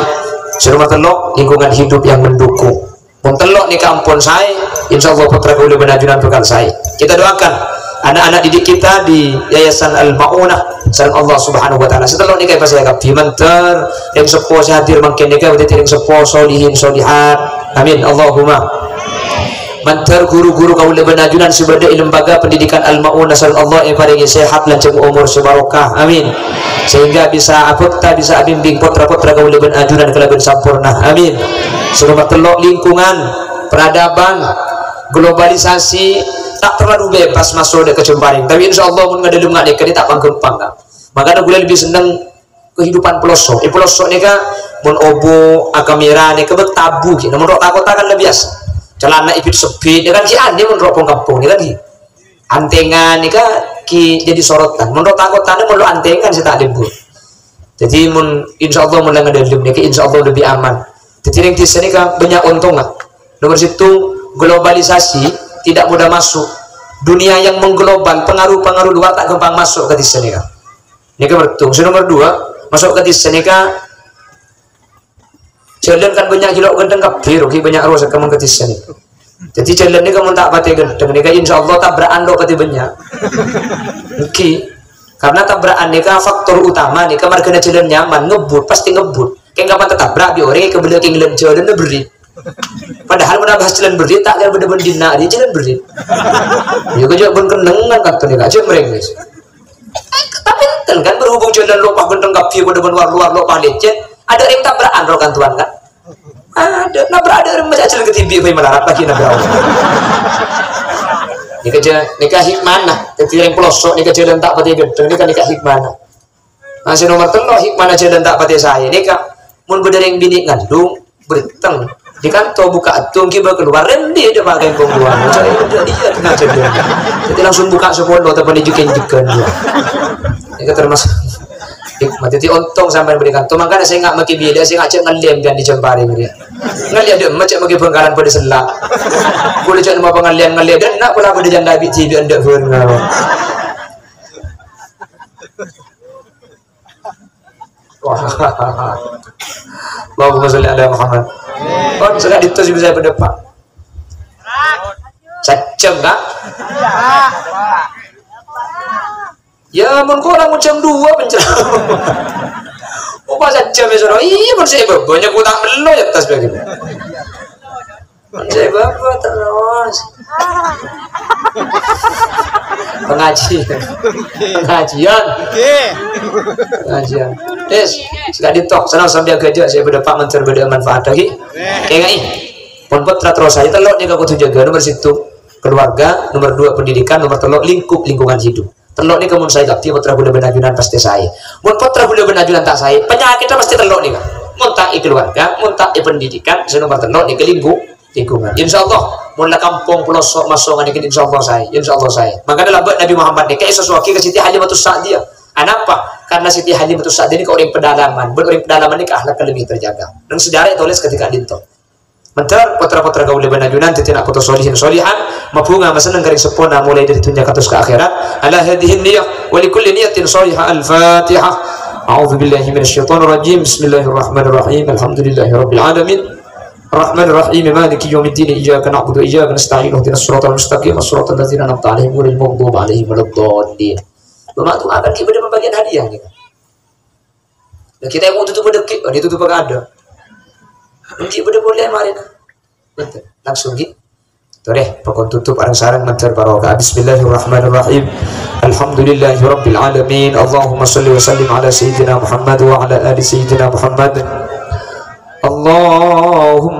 Sè nomer tello', lingkungan hidup yang mendukung. Mon tello' nèka ampon saè, insya Allah pottra ghulâ bân ajunan bhâkal saè. Kita doakan anak-anak didik kita di Yayasan Al-Ma'unah sareng Allah Subhanahu wa Ta'ala. Sè tello' nèka èpasaè kabbhi, mandhâr rèng seppo sè hadir mangkèn nèka dhâddhi rèng seppo solihin solihat. Amin. Allahumma. Mandhâr ghuru-ghuru kaulâ bân ajunan sè bâdâ è lembaga pendidikan Al-Ma'unah sareng Allah èparèngè sehat lanjhâng omor sè barokah. Amin. Sehingga bisa abhâkta, bisa abimbing pottra-pottra kaulâ bân ajunan kalabân samporna. Amin. Sè nomer tello', lingkungan, peradaban, globalisasi, ta' terlalu bebas maso' dâ' ka Cempareng. Tapè insya Allah mon ngadâlem nga' nèka nè ta' pangghâmpang, Kak. Makana ghulâ lebbi senneng kehidupan pelosok. È pelosok nèka mon obu', akamera nèka bâk tabu ghi. Mon ro' ta-kotta kan lebbi biyasa. Calana èbit-sebbit nèka kan ghi anè mon ro' pong-kampong nèka kan ghi. Antengan nèka ghi dhâddhi sorotan. Mon ro' ta-kotta nè mon lo' antengan sè ta' lebur. Dhâddhi mon, insya Allah, mon la ngadâlem nèka, insya Allah lebbi aman. Dhâddhi rèng dhisa nèka bânnya' ontongnga. Nomer sèttong, globalisasi tidak mudah masuk. Dunia yang mengglobal, pengaruh-pengaruh luar ta' ghâmpang maso' ka dhisa nèka. Nèka nomer sèttong. Sè nomer dua, maso' ka dhisa nèka, jhâlân kan bânnya' ghi' lo' ghântheng kabbhi, rogi bânnya' rosak ka mon ka dhisa nèka. Dhâddhi jhâlân nèka mon ta' patè ghântheng nèka, insya Allah tabra'an lo' patè bânnya'. Èngghi. Karena tabra'an nèka faktor utama nèka marghâna jhâlân nyaman, ngebbhut, pasti ngebbhut. Kèng kapan tatabra' bi' orèng èkabâlâ kèng jhâlânna berrit. Padahal mon abahas jhâlân berrit, ta' kèra bâdâ bhândhinna, arèya jhâlân berrit. Yâ, kèya bân kennengngan kantha nèka, jhâ' mrèngès. Tapè enten kan, berhubung jhâlân lo' pas ghântheng kabbhi, bâdâ bân war-luar lo' pas lècèt, adâ' rèng tabra'an ro' kantowan kan? Adâ', nabrak adâ' remma jhâlân kadhibi' bhâi malarat lagi nabrak. Nèka jhâ-, nèka hikmana. Dhâddhi rèng pelosok nèka jhâlân ta' patè ghântheng, nèka, nèka hikmana. Nah, sè nomer tello', hikmana jhâlân ta' patè saè nèka. Mon bâdâ rèng binè' ngandung, bârteng. Di kanto bukka' addhung, ghibâ kalowar, rèndi dâ' pakai pongguan. Ca'na dâ' iyâ tengah jhâlân. Dhâddhi langsung bukka' sapolo, tapè jhâ' kèng-jhâghân. Nèka termasuk hikmah. Dhâddhi ontong sampèyan bâdâ è kanto. Mangkana sènga' makè bilâ, sènga' jhâ' ngallè sampèyan è Cempareng rèya. Ngallè dâ' emma jhâ' makè Bhângkalan padâ sella'. Ghulâ jhâ' nemmo pangallèyan ngallè dâ' enna' pola padâ jhân Nabi dhibi' endâ' bhâreng. Wah. Allahumma sholli ala Muhammad. Pon, sènga' dito sè bisa pendapat. Sajjhâm, Kak? Ya, mon kola' mon jam dua penceramah. Oh, pas jam ya, soro. Iya, mon saya babo, nyeku tak melo ya tas bagi. Mon saya babo terus. Pengajian. Pengajian. Oke. Pengajian. Yes, sekali tok, senang sambil gajah saya berdepan mencer berdepan manfaat lagi. Kayak ini. Pon putra terus saya telok nih aku tuh jaga nomor situ keluarga, nomor dua pendidikan, nomor telok lingkup lingkungan hidup. Telok nèka mon saè kabhi, pottra bulâ bân ajunan pastè saè. Mon pottra bulâ bân ajunan ta' saè, panyakèdhâ pastè tello' nèka. Mon ta' è keluarga, mon ta' è pendidikan, sè nomer tello' nèka lingku-, lingkungan. Insyaallah, mon la kampong, pelosok, masongan nèka insyaallah saè, insyaallah saè. Mangkana lambâ' Nabi Muhammad nèka èsosoaghi ka Siti Halimatus Sa'diyah. Anapa? Karena Siti Halimatus Sa'diyah nèka orèng pedalaman, bân orèng pedalaman nèka akhlaknya lebih terjaga. Neng sejarah ètolès kadhi ka'dinto. Mandhâr, pottra-pottra kaulâ bân ajunan dhâddhi na' poto solihin solihan, mabhunga masenneng ka rèng seppona molaè dhâri dhunnya kantos ka akhèrat. Ala hadhihi niyyah wa li kulli niyyatin shalihah. Al-Fatihah. A'udzu billahi minasy syaithanir rajim. Bismillahirrahmanirrahim. Alhamdulillahi rabbil alamin. Arrahmanirrahim. Maliki yaumiddin. Iyyaka na'budu wa iyyaka nasta'in. Ihdinas siratal mustaqim. Shiratal ladzina an'amta 'alaihim ghairil maghdubi 'alaihim waladdallin. Coma tu akan kita pembagian hadiah nih. Lah, kita yang mau tutup pada ki-, oh, ditutup pada ada. Mungkin pada boleh kemarin. Betul. Langsung ki. Tuh deh, pokok tutup areng-sareng mandhâr barokah. Bismillahirrahmanirrahim. Alhamdulillahirabbil alamin. Allahumma shalli wa sallim ala sayyidina Muhammad wa ala ali sayyidina Muhammad. Allahumma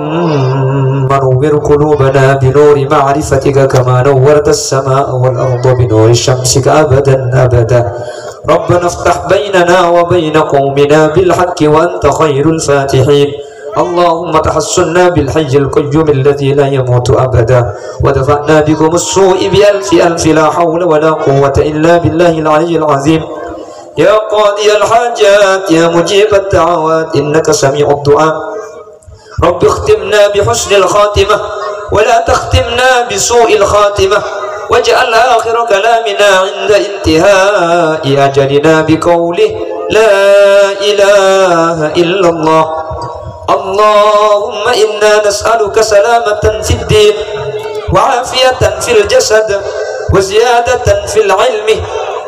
nawwir qulubana bi nuri ma'rifatika kama nawwartas samaa'a wal arda bi nuri syamsika abadan abada. Rabbana iftah bainana wa baina qaumina bil haqqi wa anta khairul fatihin. Allahumma tahassunna bil hayyil qayyum alladzi la yamutu abada. Wa dafa'na bikum as-su'i bi alfi alfi la hawla wa la quwwata illa billahil aliyyil azim. Ya qadiyal hajat, ya mujibad da'awat, innaka sami'ud du'a. Rabbi ikhtimna bi husnil khatimah, wa la takhtimna bi su'il khatimah, waj'al akhira kalamina 'inda intihai ajalina bi qawli la ilaha illallah. Allahumma inna nas'aluka salamatan fid din, wa afiyatan fil jasad, wa ziyadatan fil ilmi,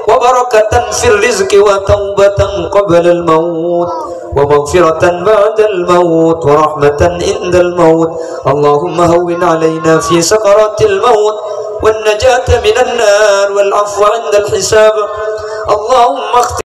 wa barakatan fil rizqi, wa taubatan qablal maut, wa maghfiratan ba'dal maut, wa rahmatan indal maut. Allahumma hawwin alaina fi sakaratil maut, wan najata minan nar, wal afwa indal hisab. Allahumma